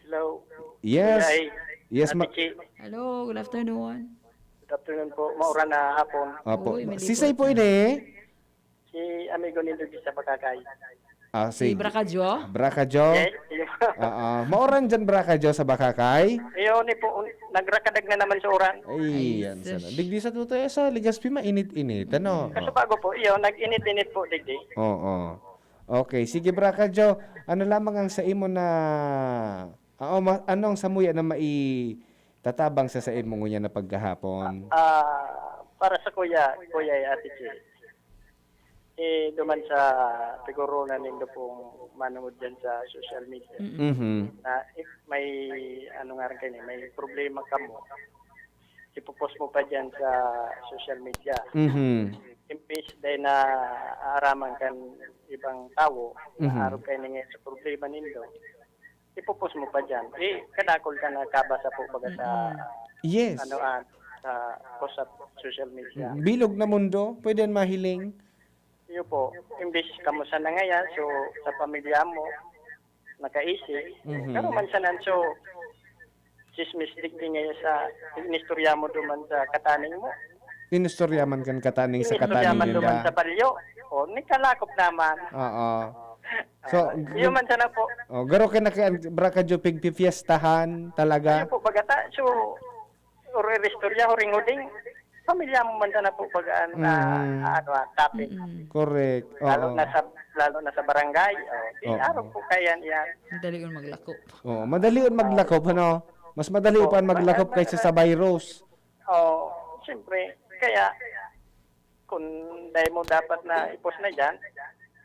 Hello. Yes. Kuya Ay, Yes, Ate ma- Chi. Hello, good afternoon. Good afternoon po. Mauran na hapon. Apo. Uy, mali Sisay po. Po ini? Si amigo nindo di sa Bakakay. Ah, Si si Brakajo? Brakajo? Yes, yun. Ah, ah. Mauran dyan, Brakajo, sa Bakakay? Yun, eh po, nagrakadag na naman sa uran. Ay, Ay, yan sus. sana. Digdi sa tutoy, sa Legazpi, mainit-init, ano? Kaso bago po, yun, nag-init-init po, digdi. Oo. Okay, sige, Brakajo. Ano lamang ang sa imo na, ah, o, ma-, anong samuya na maitatabang sa, sa imo ngunyan na paggahapon? Ah, para sa kuya, kuya ay Ate Chi. Eh, duman sa siguro na nindo pong manungod dyan sa social media. Mm-mm. Mhm. Na if may, ano nga rin kayo, may problema ka mo, ipopost mo pa dyan sa social media. Mhm. Imbis dahil na aaraman kan ibang tawo, Mhm. na arog kayo na nga sa problema nindo, ipopost mo pa dyan. Eh, kadakol ka na kabasa po baga sa, Mm-mm. Yes. ano, ah, sa, po sa social media. Mm, bilog na mundo, pwede yan mahiling. Iyo po, imbis kamo sa nangaya, so, sa pamilya mo, nakaisi. Mhm. Pero man sanan, so, chismis digdi ngayon sa inistorya mo duman sa kataning mo. Inistorya man kan kataning sa Inistorya kataning man duman ninda. sa balyo. O, nikalakop naman. Oo. So, Ah, g-, yun man sana po. Oh, garo ka na kay Brakajo pigpipiestahan talaga? Ayun po, bagata. So, or istorya, huring-huling, pamilya mo man sana po pag, ah, na, Mm. ano, ah, topic. Mm-mm. Correct. Lalo Oo. na sa, lalo na sa barangay. Oh, di Oo. araw po kaya yan. Madali yun maglakop. Oo, madali yun maglakop, ano? Mas madali Oo, pa ang maglakop ma-, kaysa sa virus. Oo, siyempre. Kaya, kung dahil mo dapat na i-post na dyan,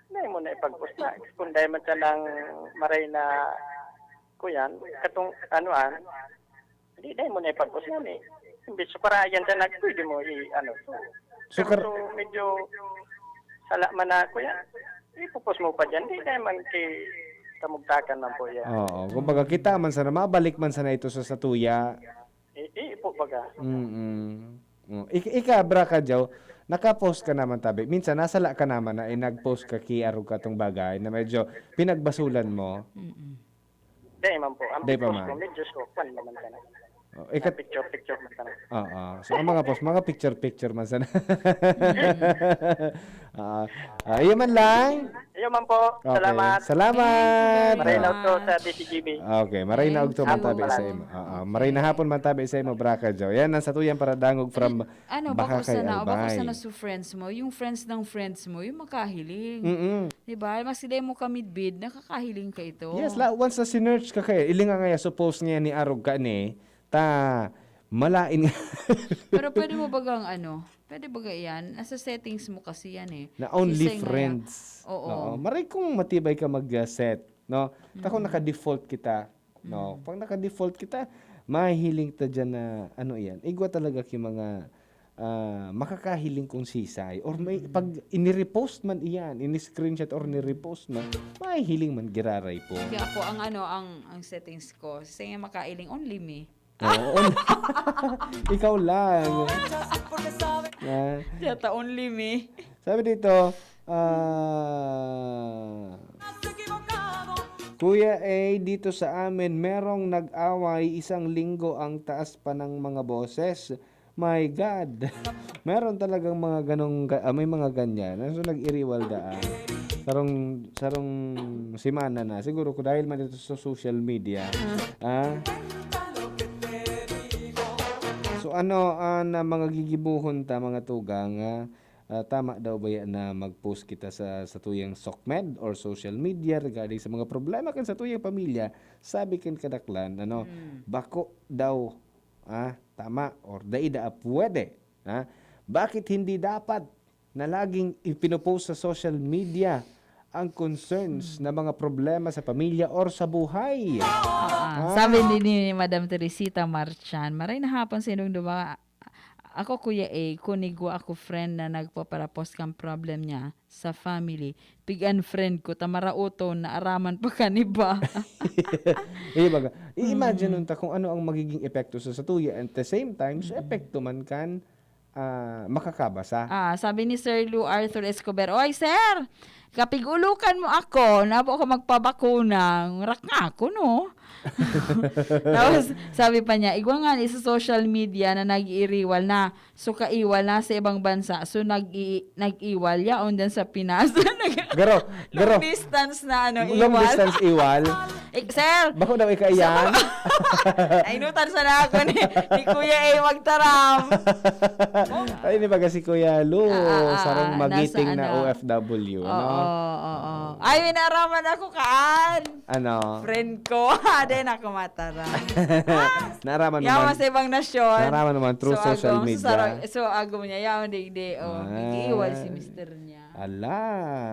dahil mo na ipag-post na. Kung dahil man sanang maray na, kuyan, katong, anuan, hindi, dahil mo na ipag-post na ni. Imbis sukarayan sa nag-, pwede mo i-, ano, so, So, pero kar- so, medyo sala man na, kuya, ipopost mo pa dyan, di dahil man kay kamugtakan man po yan. Oo, kumbaga, kita man sana, mabalik man sana ito sa satuya. Eh, eh, po baga. Mm-mm. Oh, ik-, ika, Brakajo, naka-post ka naman tabi. Minsan, nasala ka naman na, eh, nag-post ka ki arog katong bagay na medyo pinagbasulan mo. Mm-mm. Di man po. Ang Di pa pictures man. ko, medyo so, kwan naman ka na. Oh, ikat- Picture-picture man ka na. Oo. So, ang mga post, mga picture-picture man sana. Mm. Ah, ah, iyo man lang. Iyo man po. Okay. Salamat. Salamat. Thank you very Maray na to sa much. D C G B. Okay, maray na Thank ogto man you. tabi sa imo. Oo, maray na Okay. hapon man tabi sa imo, Brakajo. Yan ang satuyang paradangog from Ano, bako Bakakay, sana, bako Albay. sana sa friends mo, yung friends ng friends mo, yung makahiling. Mm-mm. Di ba? Mas dai mo kamidbid, nakakahiling ka ito. Yes, la, once na sinearch ka kaya, ilinga nga ya, suppose nga ni arog ka ni, ta, malain nga. Pero pwede mo bagang ano, pwede baga yan, nasa settings mo kasi yan eh. Na only Sisay nga yan. friends. Oo. Oo. Maray kung matibay ka mag-set, no? Ta kung Mm. naka-default kita, no? Mm. Pag naka-default kita, mahihiling ta dyan na, ano yan, igwa talaga ki mga, ah, makakahiling kung sisay. Or may, Mm. pag ini-repost man iyan, ini-screenshot or ni-repost man, mahihiling man giraray po. Kaya ako, ang ano, ang, ang settings ko, sa nga makailing, only me. Oo. Ikaw lang. Ah. Yata only me. Sabi dito, ah, Kuya A, dito sa amin, merong nag-away isang linggo ang taas pa ng mga boses. My God! Meron talagang mga ganong ga-, ah, may mga ganyan. So, nag-iriwal daan. Sarong, sarong semana na. Siguro ko dahil man ito sa social media. Ah. Ah? So, ano, ah, na mga gigibuhon ta, mga tugang, ah, ah, tama daw ba yan na mag-post kita sa, sa tuyang sokmed or social media regarding sa mga problema kan sa tuyang pamilya? Sabi kan kadaklan, ano, Mm. bako daw, ah, tama, or dai daa pwede, ha? Bakit hindi dapat? na laging ipinopost sa social media ang concerns na mga problema sa pamilya or sa buhay. Ah, sabi din ni Madam Teresita Marchan, "Maray na hapon sa inyong duwa. Ako, Kuya A, kun igwa ako friend na nagpaparapos kan problem niya sa family, pig-unfriend ko, ta maraot on, naaraman pa kan iba." Iya baga, i-imagine ta kung ano ang magiging epekto sa satuya, at the same time, so epekto man kan ah, makakabasa. Ah, sabi ni Sir Lou Arthur Escobar, "Oy, sir, kapig-ulokan mo ako, nabo ako magpabakuna, rak nga ako, no?" Tapos, sabi pa niya, "Igwa nga ni sa social media na nag-iiriwal na. So, kaiwal na sa ibang bansa. So, nag-i- nag-iwal yaon dyan sa Pinas." Nag- Garo, long garo. distance na ano, Long iwal. Distance iwal. Eh, sir, Bako daw ikaiyan. Ay, nutan sana ako ni, ni Kuya A magtaram. Ay, ni baga si Kuya Lu. Ah, ah, ah, Sarong ah, magiting nasa na ano. O F W, Oo, no? oo. Ay, may naraman ako kaan. Ano? Friend ko. Di na ako mataram. Naraman mo Yaman man. sa ibang nasyon. Naraman mo man through So, social agom, media. So, sarong- so, agom niya. Yaman, di, di. Oh, Ah. nag-iiwal si mister niya. Ala.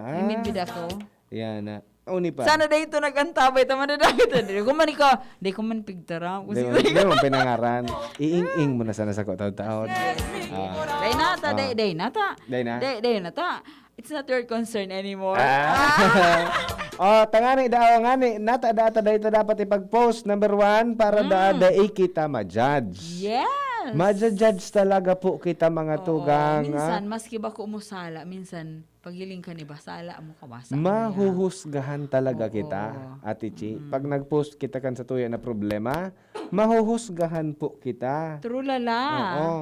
Ah. Imid bida ko. Yan na. Uni pa. Sana dahil ito nag-antabay, tama na dahil ito. Di ko man ikaw, di ko man pigtaram. Kung Di sino mo, di mo pinangaran. Iing-ing mo na sana sa taon-taon. Ah. Day nata, Ah. day, day nata. Day na? Day, day nata. It's not your concern anymore. Ah. Oh, tangani daw ngani, nata data data dapat ipag-post number one para da Mm. dai kita ma-judge. Yes. Ma-judge talaga po kita, mga Oo, tugang, ah. Minsan, maski ba ko musala, minsan, pagiling ka ni ba, sala mo ka ba, sala mo yan. Mahuhusgahan talaga Oo. kita, Ate Chi. Pag nag-post kita kan satuya na problema, mahuhusgahan po kita. Trulala. Oo.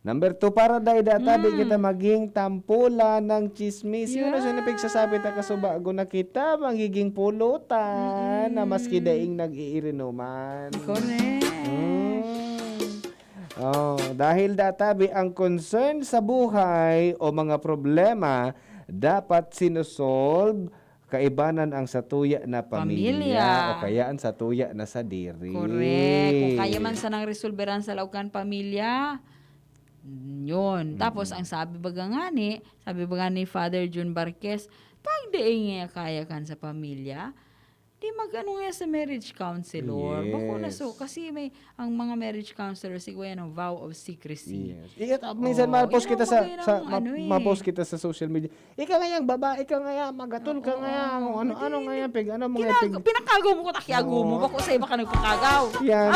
Number two, para dai da tabi Mm. kita maging tampolan ng chismis. Yun ang Yeah. sinapigsasabi ta kasubago na kita magiging pulutan na maski Mm. daing nag-iirinuman. Correct. Mm. Oh, dahil databi ang concern sa buhay o mga problema dapat sinosolve kaibanan ang satuya na pamilya, Pamilya. O kaya ang satuya na sadiri. Correct. Kung kaya man sanang resolveran sa laog kan pamilya, yun. Tapos, Mm-mm. Ang sabi baga nga ni, sabi baga ni Father Jun Barquez, pag di nga kaya kan sa pamilya, di mag-ano nga sa marriage counselor. Bako na so, Yes. Kasi may, ang mga marriage counselor, siguro yan ang vow of secrecy. Yes. Iya, ta- minsan Oo, ma-post yun kita ang sa, bagay sa ng ma- ano eh. ma-post kita sa social media. Ika nga yang babae, ika nga yang magatol ka Oo. nga yang, ano, ano Hindi, nga yang, hindi. pig, ano, mga Kinag- pig. Pinakagaw mo ko, takiago mo. Oo. Bako sa iba ka nagpakagaw. Yan.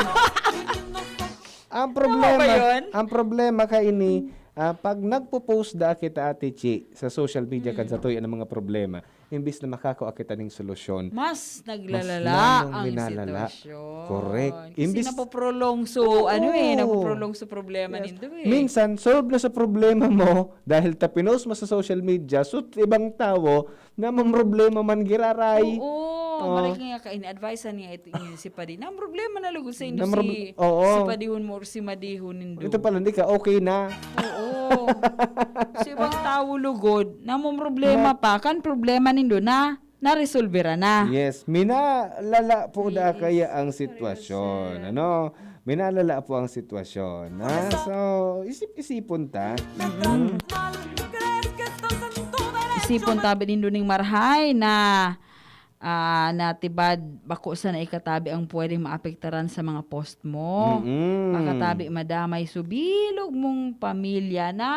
Ang Tama problema, ba yun? Ang problema ka ini, ah, pag nagpo-post da kita, Ate Chi, sa social media kan Mm. satuya ng mga problema, imbis na makakua kita ning solusyon, Mas mas naglalala lalong ang minalala. Sitwasyon. Correct. Kasi Imbis napoprolongso, Oo. Ano eh, napoprolongso problema Yes. nindo eh. Minsan, solve na sa problema mo dahil tapinos mo sa social media, so ibang tao na mamroblema man giraray. Oo, Oh. Maray nga ka, ini-advise nga ito, ini si Padi. Na ang problema na lugod sa indo Na prob- si, oo. Si Padihon mo or si Madihon nindo. Ito pala, hindi ka okay na. Oo. Sa ibang tao lugod, namomroblema Ma- pa, kan problema nindo na, naresolvera na. Yes, minalala po da Yes. kaya ang sitwasyon. Correct. Ano? Minalala po ang sitwasyon. Ha? So, isip-isipon ta. Mm-mm. Isipon tabi nindo ning marhay na ah, natibad, bako sana ikatabi ang pwedeng maapektaran sa mga post mo. Mm-mm. Makatabi madamay subilog mong pamilya na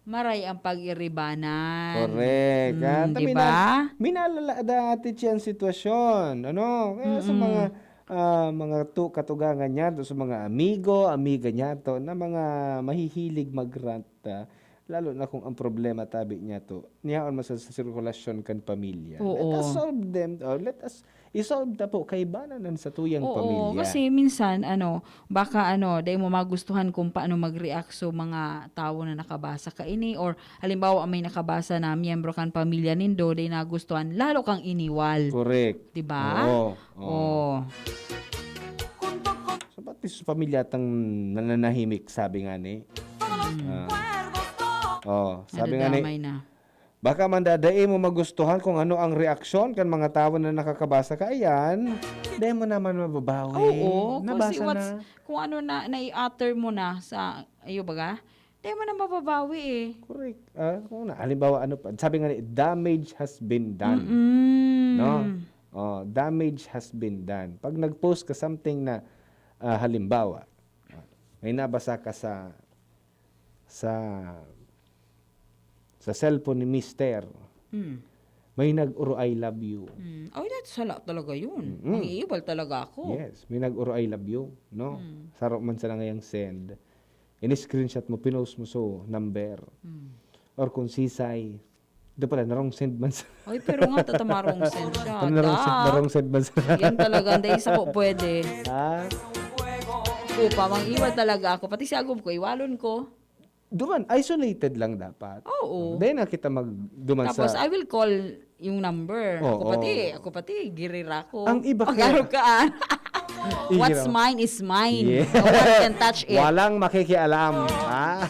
maray ang pag-iribanan. Correct. Mm, Ah, di tabi ba? na, minalala dati siya ang sitwasyon. Ano? Kaya sa Mm-mm. mga ah, mga tu katugangan niya, sa mga amigo, amiga niya to, na mga mahihilig mag-rant, ah, lalo na kung ang problema tabi niya to, niyaon man sa, sa sirkulasyon kan pamilya. Let Oo. us solve them, or let us i-solve ta po kaibanan ang satuyang Oo, pamilya. Kasi minsan, ano, baka ano, dahil mo magustuhan kung paano mag-react sa mga tao na nakabasa ka ini, or halimbawa may nakabasa na miyembro kan pamilya nindo, dahil nagustuhan, lalo kang iniwal. Correct. Di ba? Oo. Oo. Oh. So, pati sa pamilya tang nananahimik, sabi nga ni. Ah. Oh, sabi nga ni, Nadadamay na. Baka man dadai mo magustuhan kung ano ang reaksyon kan mga tawo na nakakabasa ka, ayan. Dai mo naman mababawi. Oo, kung Nabasa si what's, na. Kung ano na, nai-utter mo na sa, ayo baga? Ayaw mo na mababawi eh. Correct. Ah, kung na, halimbawa, ano pa, sabi nga ni, damage has been done. Mm-mm. No? Oh, damage has been done. Pag nag-post ka something na, ah, halimbawa, ah, may nabasa ka sa sa sa cellphone ni Mister, Mm. may nag-uro I love you. Mm. Ay, that's sala talaga yun. Mm-mm. Ang iiwal talaga ako. Yes, may nag-uro I love you, no? Mm. Saro man sana ngayang send. In-screenshot mo, pinost mo so number. Mm. Or kung sisay, doon pala, narong send man sa... Ay, pero nga, tatamarong send siya. Ano narong send, Da. narong send man sa... Yan talaga, hindi isa ko pwede. Ah, Upa, mang iwal talaga ako. Pati si agob ko, iwalon ko. duman, isolated lang dapat. Oo. Dahil na kita magduman Tapos, sa... I will call yung number. Ako Oo. pati, ako pati, girira ko. Ang iba kaya- Pag-arog ka, ah. Igiraw. What's mine is mine. Yeah. No one can touch it. Walang makikialam. Ah?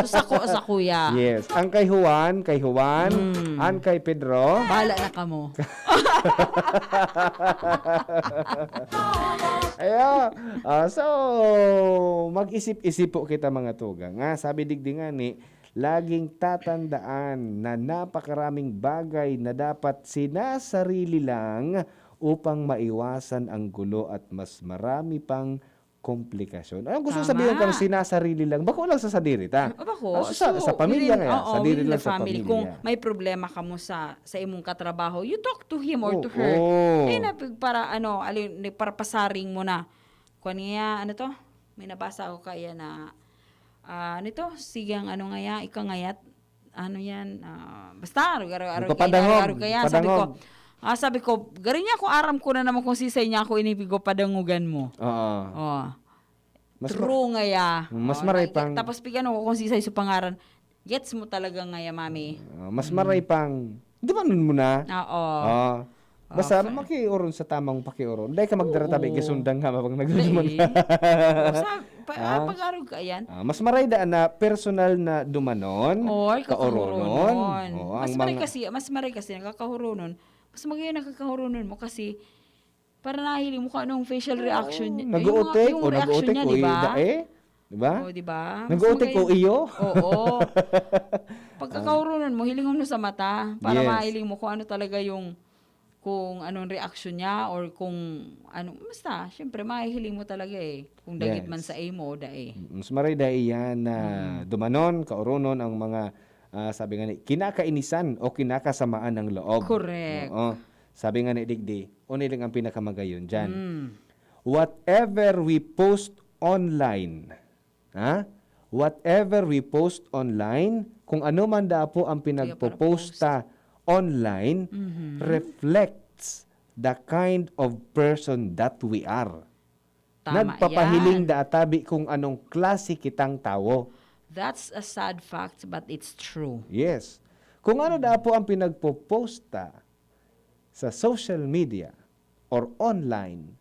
So, sako, sa kuya. Yes. Ang kay Juan, kay Juan, Mm. ang kay Pedro. Bahala na kamo. Ayo. Ah, so, mag-isip-isip po kita, mga tugang. Nga, sabi digdi nga ni, laging tatandaan na napakaraming bagay na dapat sinasarili lang upang maiwasan ang gulo at mas marami pang komplikasyon. Anong gusto Tama. Sabihin kang sinasarili lang? Bako lang sa sadiri ta. O, bako, Ah, sa, so, sa pamilya within, kaya, oo, sadiri within lang the sa family. Pamilya. Kung may problema ka mo sa, sa imong katrabaho, you talk to him or to Oo. her. Eh, na, para, ano, alin, para pasaring mo na. Kuwan niya, ano to? May nabasa ako kaya na, ah, ano to? Sige ang ano nga ya, ikangayat. Ano yan? Ah, basta, arog-arog, arog, Magpapadangog. arog, arog kaya. Sabi ko, Padangog. Ah, sabi ko, gari niya ako, aram ko na naman kung sisay niya ako, inipigo padangugan mo. Oo. Oh. Mas ma- True nga ya. Mas Oh, maray na- pang- Tapos pigano ko kung sisay sa pangaran. Gets mo talaga nga ya, mami. Ah, mas maray pang, dumanon mo na. Oo. Ah. Basta Okay. makiuron sa tamang pakiuron. Dahil ka magdarataba, Oo. gasundang nga mapang Dai. nagduduman. O, sa, pa, Ah? pag-arog ka yan. Ah, mas maray daan na personal na dumanon, Or kaoronon. kakauronon. Oo, Mas ang maray mga- kasi, mas maray kasi nakakauronon. Mas magayon nakakauronon mo kasi para nahiling mo kung anong facial reaction niya. Yung mga- Nag-uutik, yung o reaction nag-uutik, niya, o di ba? dae. Di ba? O, di ba? Mas Nag-uutik, magayon. o iyo. Oo. Pagkakauronon mo, hilingon mo sa mata para Yes. mahiling mo kung ano talaga yung, kung anong reaction niya or kung ano, basta, syempre, mahihiling mo talaga eh. Kung dagit Yes. man sa imo o dae. Mas maray dai yan na Mm. dumanon, kaoronon ang mga, ah, sabi nga ni, kinakainisan o kinakasamaan ng loob. Correct. Oo. Sabi nga ni Digdi, unay lang ang pinakamagayon dyan. Mm. Whatever we post online, ha? Whatever we post online, kung ano man da po ang pinagpoposta online, Mhm. reflects the kind of person that we are. Tama Nagpapahiling yan. Da tabi kung anong klase kitang tawo. That's a sad fact, but it's true. Yes. Kung ano da po ang pinagpoposta sa social media or online,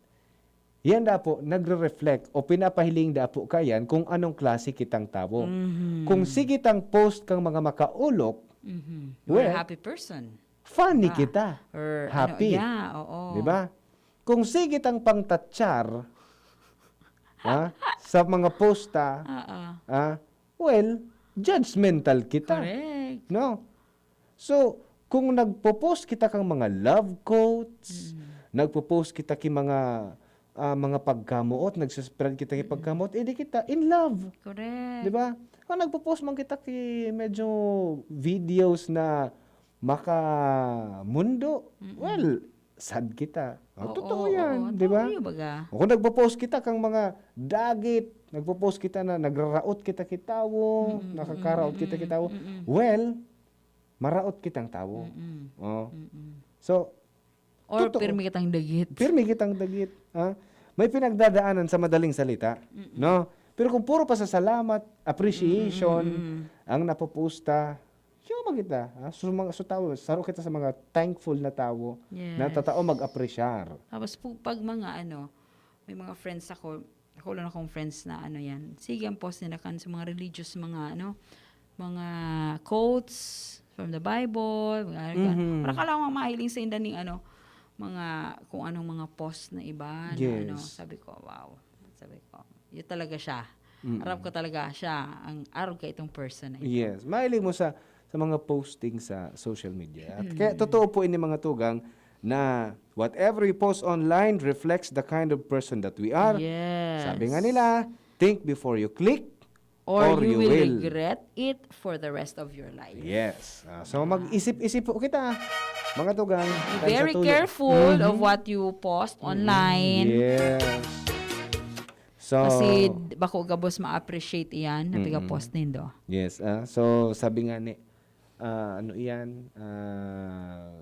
yan da po nagre-reflect o pinapahiling da po kayan kung anong klase kitang tawo. Mhm. Kung sige tang post kang mga makaulok, Mhm. You're Well, a happy person. funny Ah, kita. Or Happy. Ano, yeah, oo. Di ba? Kung sige tang pangtatsar, ha, sa mga posta, Oo. ah, well, judgmental kita. Correct. No? So, kung nagpo-post kita kang mga love quotes, Mm. nagpo-post kita ki mga, ah, mga pagkamoot, nagsaspread kita ki pagkamoot, edi kita in love. Correct. Di ba? Kung nagpo-post man kita ki medyo videos na makamundo, Mm-mm. well, sad kita. Oh, Oo, totoo oo, yan, oo. di ba? Totoo yun, baga. O kung nagpo-post kita kang mga dagit, nagpo-post kita na nagraraot kita ki tawo, Mm-mm, nakakaraot kita ki mm-mm, tawo, mm-mm. well, maraot kitang tawo. Mm-mm. Oh. Mm-mm. So, Or totoo. Pirmi kitang dagit. Pirmi kitang dagit, ha? May pinagdadaanan sa madaling salita, Mm-mm. no? Pero kung puro pasasalamat, appreciation, Mm-mm. ang napoposta, siya man kita, ha? So, mga, so tawo, saro kita sa mga thankful na tawo na Yes. tatao mag-apresyar. Tapos pu-, pag mga ano, may mga friends ako, ako lang akong friends na ano yan. Sige, ang post nila kan sa mga religious, mga ano, mga quotes from the Bible, mga ano yan. Mhm. Para ka lang mahiling sa inda ning ano, mga, kung anong mga post na iba, na ano, Yes. sabi ko, wow. Sabi ko, yun talaga siya. Mm. Arap ko talaga siya, ang arog ka itong person na ito. Yes. Mahilig mo sa, sa mga posting sa social media. At kaya totoo po ini, mga tugang, na whatever we post online reflects the kind of person that we are. Yes. Sabi nga nila, "Think before you click, Or or you you will will." regret it for the rest of your life. Yes. Ah, so, mag-isip-isip po kita, mga tugang. Be Kan sa very tuya. careful of Mhm. what you post Mm, online. yes. So, Kasi d-, bako gabos ma-appreciate iyan na Mm-mm. piga-post nindo. Yes, ah, so sabi nga ni, ah, ano iyan, ah,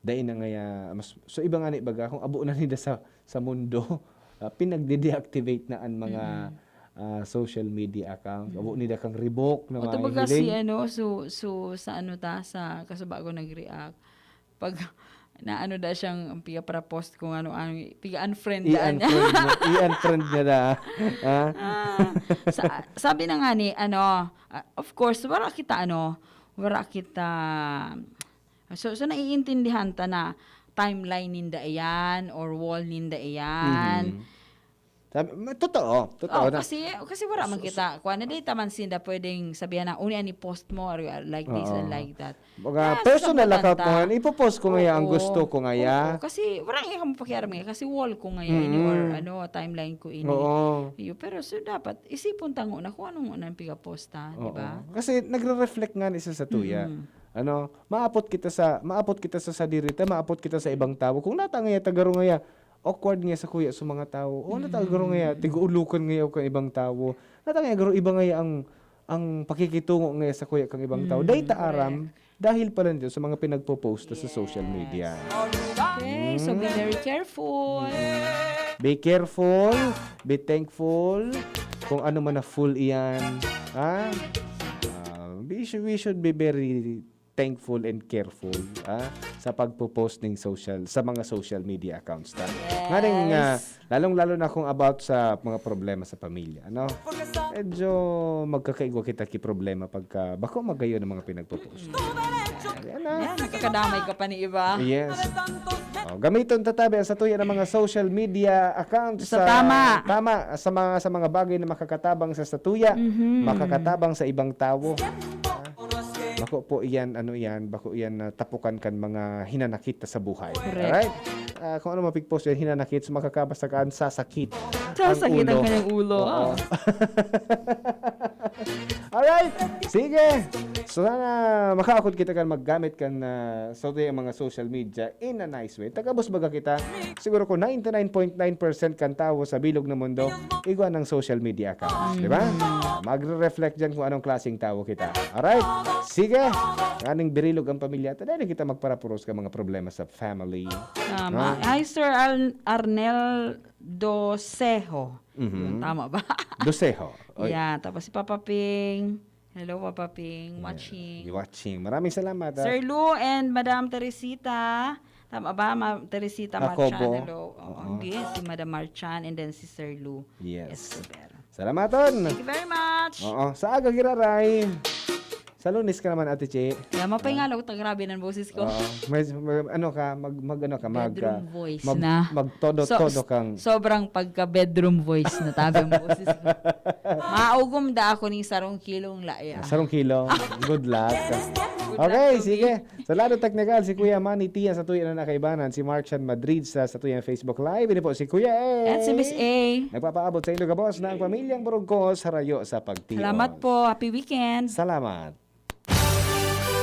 dai na ngaya, mas, so iba nga ni baga, kung abo na nila sa, sa mundo, ah, pinagde-deactivate na an mga, Mm. ah, social media account. Abo Mm. nila kang ribok na O, to baga si mahihiling. ano, so, so sa ano ta, sa kasuba ko nag-react. Pag naano da siyang piga-para-post kung ano, ano, piga-unfriend daan niya. I-unfriend niya, i-unfriend niya na. Ha? Ah, sa-, sabi na nga ni, ano, ah, of course, wala kita, ano, wala kita, so, so naiintindihan ta na timeline ninda iyan or wall ninda iyan. Mhm. Sabi, ma-, totoo, totoo Oh, na. kasi, kasi wala man So, so kita, kuwan na, di ta man sinda pwedeng sabihan na, "Uni an i-post mo, or, uh, like this and Oo. like that." Mga Ah, personal sasagutan account mo ta. yan, ipo-post ko ngaya ang Oo. gusto ko ngaya. Oo, kasi wala nga kami pakialam nga, kasi wall ko ngaya ini, or Mm. ano, timeline ko ini. Oo. Iyo, pero so dapat isipon ta ngona kung ano ngona an piga-post ta, di Oo. ba? Kasi nagre-reflect nga ni sa satuya. Mm. Ano, maapot kita sa, maapot kita sa sadiri ta, maapot kita sa ibang tawo. Kung nata ngaya ta garo ngaya, awkward ngaya sakuya sa mga tawo. O, nata garo ngaya, Mm. tig-uulukan ngaya ako kan ibang tawo. Nata ngaya garo iba ngaya ang, ang pakikitungo ngaya sakuya kan ibang tawo. Dai Mm, ta aram, correct. dahil pala nito sa mga pinagpo-post sa social Yes. media. Okay, so be Mm. very careful. Be careful, be thankful kung ano man na fool iyan. Ha? Ah, we should, we should be very thankful and careful, ah, sa pagpo-post ning social, sa mga social media accounts ta. Yes. Nganing, ah, lalong-lalo na kung about sa mga problema sa pamilya, ano? Medyo magkakaigwa kita ki problema pagka bako magayon ang mga pinagpo-post. Yan na. Yan, makakadamay ka pa ni iba. Yes. Oh, gamiton ta tabi ang satuya ng mga social media accounts Sa sa tama. tama, sa mga, sa mga bagay na makakatabang sa satuya, Mhm. makakatabang sa ibang tawo. Ah, bako po iyan, ano iyan, bako iyan na tapukan kan mga hinanakit ta sa buhay. Correct. Alright? Ah, kung ano mapigpost yan, hinanakit, so makakabasa ka, ang sasakit ang Sasakit ang ulo. kanyang ulo, Oo. ah. Alright, sige. So, sana makaakot kita kan maggamit kan, ah, sa tuyang mga social media in a nice way. Tagabos baga kita, siguro ko ninety nine point nine percent kan tawo sa bilog na mundo, igwa ng social media accounts, di ba? Mm. Magre-reflect dyan kung anong klaseng tawo kita. Alright? Sige. Nganing birilog ang pamilya, ta dahil kita magparapuros ka mga problema sa family. Tama. Ha? Hi, Sir Al-, Arnel Doseho. Mhm. Yun, tama ba? Doseho. Oy. Yeah, tapos si Papa Ping. Hello, Papa Ping. Yeah. Watching. Watching. Maraming salamat, ah. Sir Lou and Madam Teresita. Tama ba, Ma'am Teresita Jacobo. Marchan? Hello. Oo, Oo. hindi. Si Madam Marchan and then si Sir Lou Yes. Escobar. Salamaton. Thank you very much. Oo. Sa aga giraray. Sa Lunes ka naman, Ate Che. Kaya mapay Ah. nga, lagot na grabe ng boses ko. Oo. May, may, ano ka, mag, mag, ano ka, mag, Bedroom ah, voice mag, na. mag todo-todo So, kang sobrang pagka-bedroom voice na tabi ang boses ko. Maugom da ako ning sarong kilong laya. Ah, sarong kilo. Good luck. Good luck Okay, to sige. me. Sa lado teknikal, si Kuya Manny Tia sa tuyang na kaibanan, si Marchan Madrid sa, sa tuyang Facebook Live. Ini po si Kuya A. At si Miss A. Nagpapaabot sa inyo gabos na ang pamilyang Burgos harayo sa pagtios. Salamat po. Happy weekend. Salamat.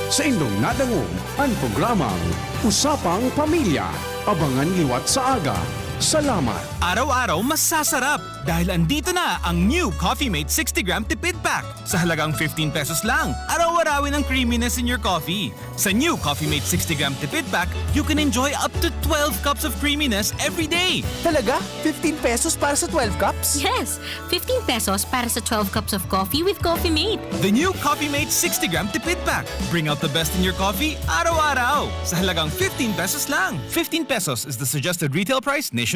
Sa indong nadangog, ang programang Usapang Pamilya. Abangan liwat sa aga. Salamat. Araw-araw masasarap dahil andito na ang new Coffee Mate sixty gram Tipid Pack. Sa halagang fifteen pesos lang, araw-arawin ang creaminess in your coffee. Sa new Coffee Mate sixty gram Tipid Pack, you can enjoy up to twelve cups of creaminess every day. Talaga? Fifteen pesos para sa twelve cups? Yes! Fifteen pesos para sa twelve cups of coffee with Coffee Mate. The new Coffee Mate sixty gram Tipid Pack. Bring out the best in your coffee araw-araw. Sa halagang fifteen pesos lang. Fifteen pesos is the suggested retail price nationwide.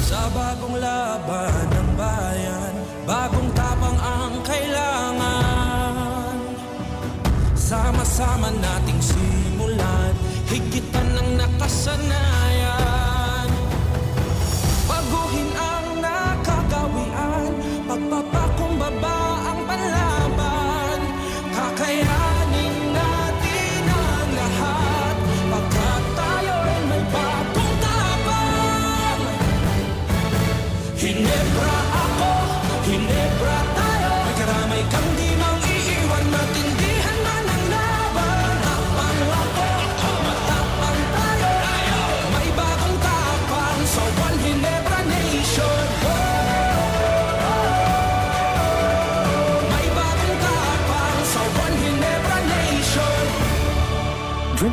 Sa bagong laban ng bayan, bagong tapang ang kailangan. Sama-sama nating simulan, higit pa ng nakasanayan.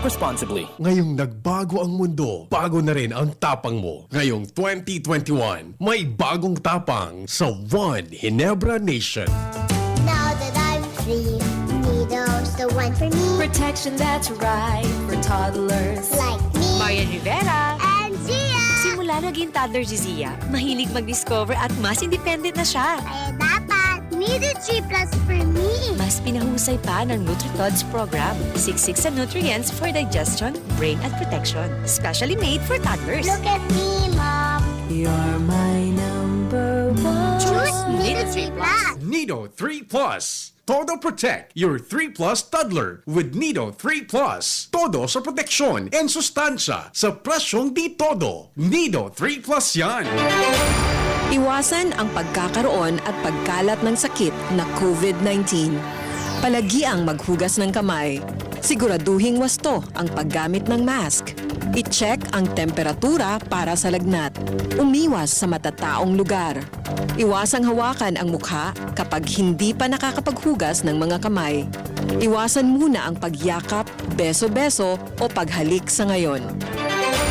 responsibly. Ngayong nagbago ang mundo, bago na rin ang tapang mo. Ngayong twenty twenty-one, may bagong tapang sa One Ginebra Nation. Now that I'm free, Nido's the one for me. Protection that's right for toddlers. Like me. Marian Rivera. And Gia. Simula naging toddler si Zia, mahilig mag-discover at mas independent na siya. Kaya dapat Nido three plus for me. Mas pinahusay pa ng NutriTods program. Siksik sa nutrients for digestion, brain at protection. Specially made for toddlers. Look at me, Mom. You're my number one. Choose Nido three plus. Nido three plus. Todo protect your three plus toddler with Nido three plus. Todo sa proteksyon and sustansya sa presyong di todo. Nido three plus yan. Iwasan ang pagkakaroon at pagkalat ng sakit na COVID nineteen. Palagiang maghugas ng kamay. Siguraduhing wasto ang paggamit ng mask. I-check ang temperatura para sa lagnat. Umiwas sa matataong lugar. Iwasang hawakan ang mukha kapag hindi pa nakakapaghugas ng mga kamay. Iwasan muna ang pagyakap, beso-beso o paghalik sa ngayon.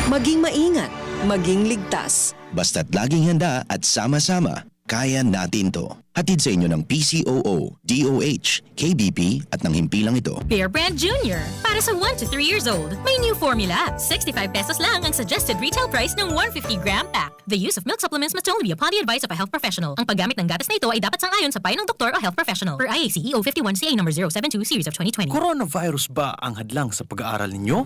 Maging maingat, maging ligtas. Basta't laging handa at sama-sama, kaya natin 'to. Hatid sa inyo ng P C O O, D O H, K B P at ng himpilang ito. Bear Brand Junior, para sa one to three years old. May new formula. Sixty-five pesos lang ang suggested retail price ng one fifty gram pack. The use of milk supplements must only be upon the advice of a health professional. Ang paggamit ng gatas na ito ay dapat sang-ayon sa payo ng doktor o health professional, per I A C E O fifty-one C A number zero seven two series of twenty twenty. Coronavirus ba ang hadlang sa pag-aaral ninyo?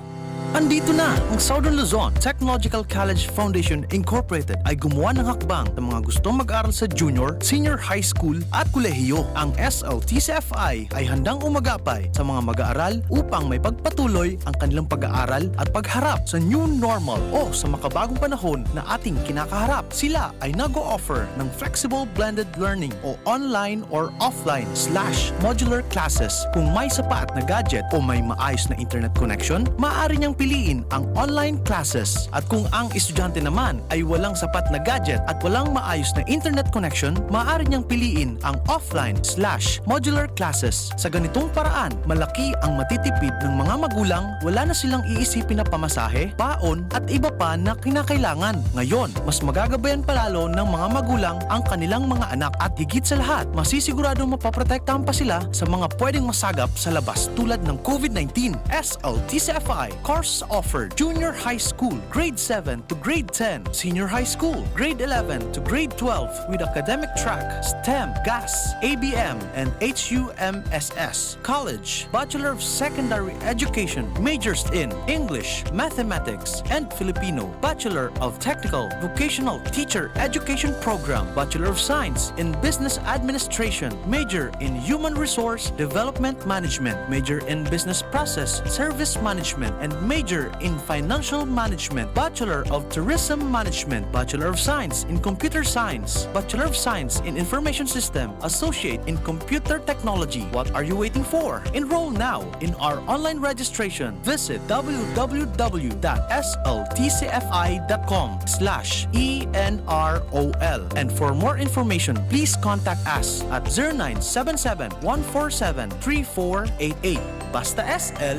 Andito na! Ang Southern Luzon Technological College Foundation Incorporated ay gumawa ng hakbang sa mga gustong mag-aral sa junior, senior high school at kolehiyo. Ang S L T C F I ay handang umagapay sa mga mag-aaral upang may pagpatuloy ang kanilang pag-aaral at pagharap sa new normal o sa makabagong panahon na ating kinakaharap. Sila ay nag-o-offer ng flexible blended learning o online or offline slash modular classes. Kung may sapat na gadget o may maayos na internet connection, maaari niyang piliin ang online classes. At kung ang estudyante naman ay walang sapat na gadget at walang maayos na internet connection, maaari niyang piliin ang offline slash modular classes. Sa ganitong paraan, malaki ang matitipid ng mga magulang, wala na silang iisipin na pamasahe, baon, at iba pa na kinakailangan. Ngayon, mas magagabayan palalo ng mga magulang ang kanilang mga anak at higit sa lahat, masisiguradong mapoprotektahan pa sila sa mga pwedeng masagap sa labas tulad ng COVID nineteen. S L T C F I course offered: Junior High School, Grade seven to Grade ten, Senior High School, Grade eleven to Grade twelve, with academic track, STEM, GAS, A B M, and H U M S S. College, Bachelor of Secondary Education, majors in English, Mathematics, and Filipino, Bachelor of Technical Vocational Teacher Education Program, Bachelor of Science in Business Administration, major in Human Resource Development Management, major in Business Process Service Management, and major in Financial Management, Bachelor of Tourism Management, Bachelor of Science in Computer Science, Bachelor of Science in Information System, Associate in Computer Technology. What are you waiting for? Enroll now in our online registration. Visit w w w dot s l t c f i dot com slash e n r o l. And for more information, please contact us at zero nine seven seven, one four seven, three four eight eight. Basta S L,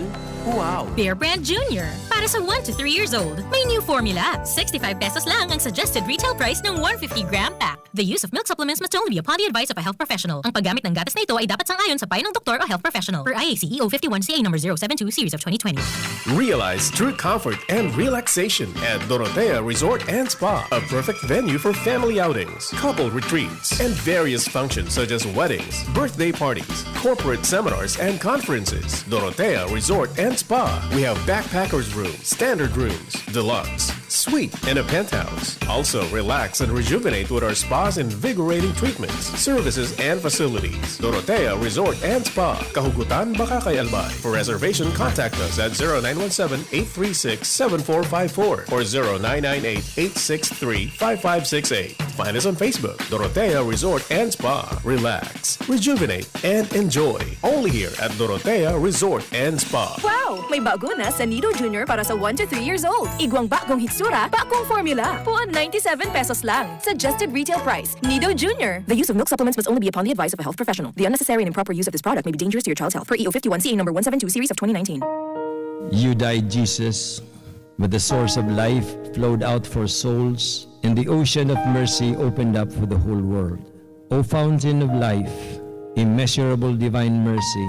wow! Bear Brand Junior, para sa one to three years old. May new formula. Sixty-five pesos lang ang suggested retail price ng one fifty gram pack. The use of milk supplements must only be upon the advice of a health professional. Ang paggamit ng gatas na ito ay dapat sang-ayon sa payo ng doktor o health professional, per I A C E O fifty-one C A number zero seven two series of twenty twenty. Realize true comfort and relaxation at Dorotea Resort and Spa, a perfect venue for family outings, couple retreats, and various functions such as weddings, birthday parties, corporate seminars, and conferences. Dorotea Resort and Spa. We have backpackers room, standard rooms, deluxe, suite, and a penthouse. Also, relax and rejuvenate with our spa's invigorating treatments, services, and facilities. Dorotea Resort and Spa, Kahugutan, Bacacay, Albay. For reservation, contact us at zero nine one seven, eight three six, seven four five four or zero nine nine eight, eight six three, five five six eight. Find us on Facebook, Dorotea Resort and Spa. Relax, rejuvenate, and enjoy. Only here at Dorotea Resort and Spa. Wow! May bago na sa Nido Junior para sa one to three years old. Igwang bagong hitsura, bagong formula. Puon ninety-seven pesos lang. Suggested retail price. Nido Junior. The use of milk supplements must only be upon the advice of a health professional. The unnecessary and improper use of this product may be dangerous to your child's health. Per E O fifty-one C A number one seven two series of twenty nineteen. You died, Jesus, but the source of life flowed out for souls, and the ocean of mercy opened up for the whole world. O fountain of life, immeasurable divine mercy,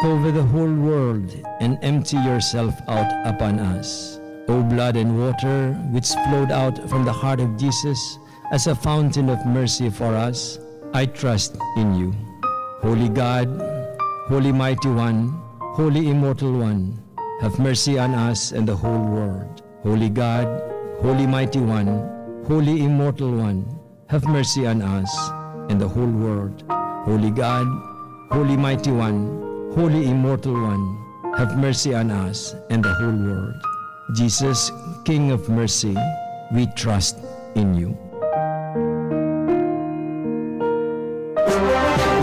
cover the whole world and empty yourself out upon us. O blood and water which flowed out from the heart of Jesus as a fountain of mercy for us, I trust in you. Holy God, Holy Mighty One, Holy Immortal One, have mercy on us and the whole world. Holy God, Holy Mighty One, Holy Immortal One, have mercy on us and the whole world. Holy God, Holy Mighty One, Holy Immortal One, have mercy on us and the whole world. Jesus, King of Mercy, we trust in you.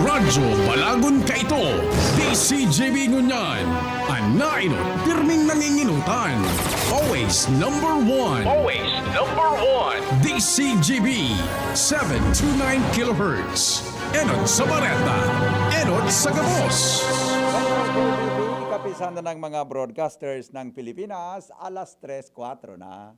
Radyo Balagon Kaito, D C G B ngunyan. An naenot, pirming nanginginutan. Always number one. Always number one. D C G B, seven two nine kilohertz. Enot sa bareta, enot sa gabos. Kapisan na ng mga broadcasters ng Pilipinas, alas tres kuwatro na.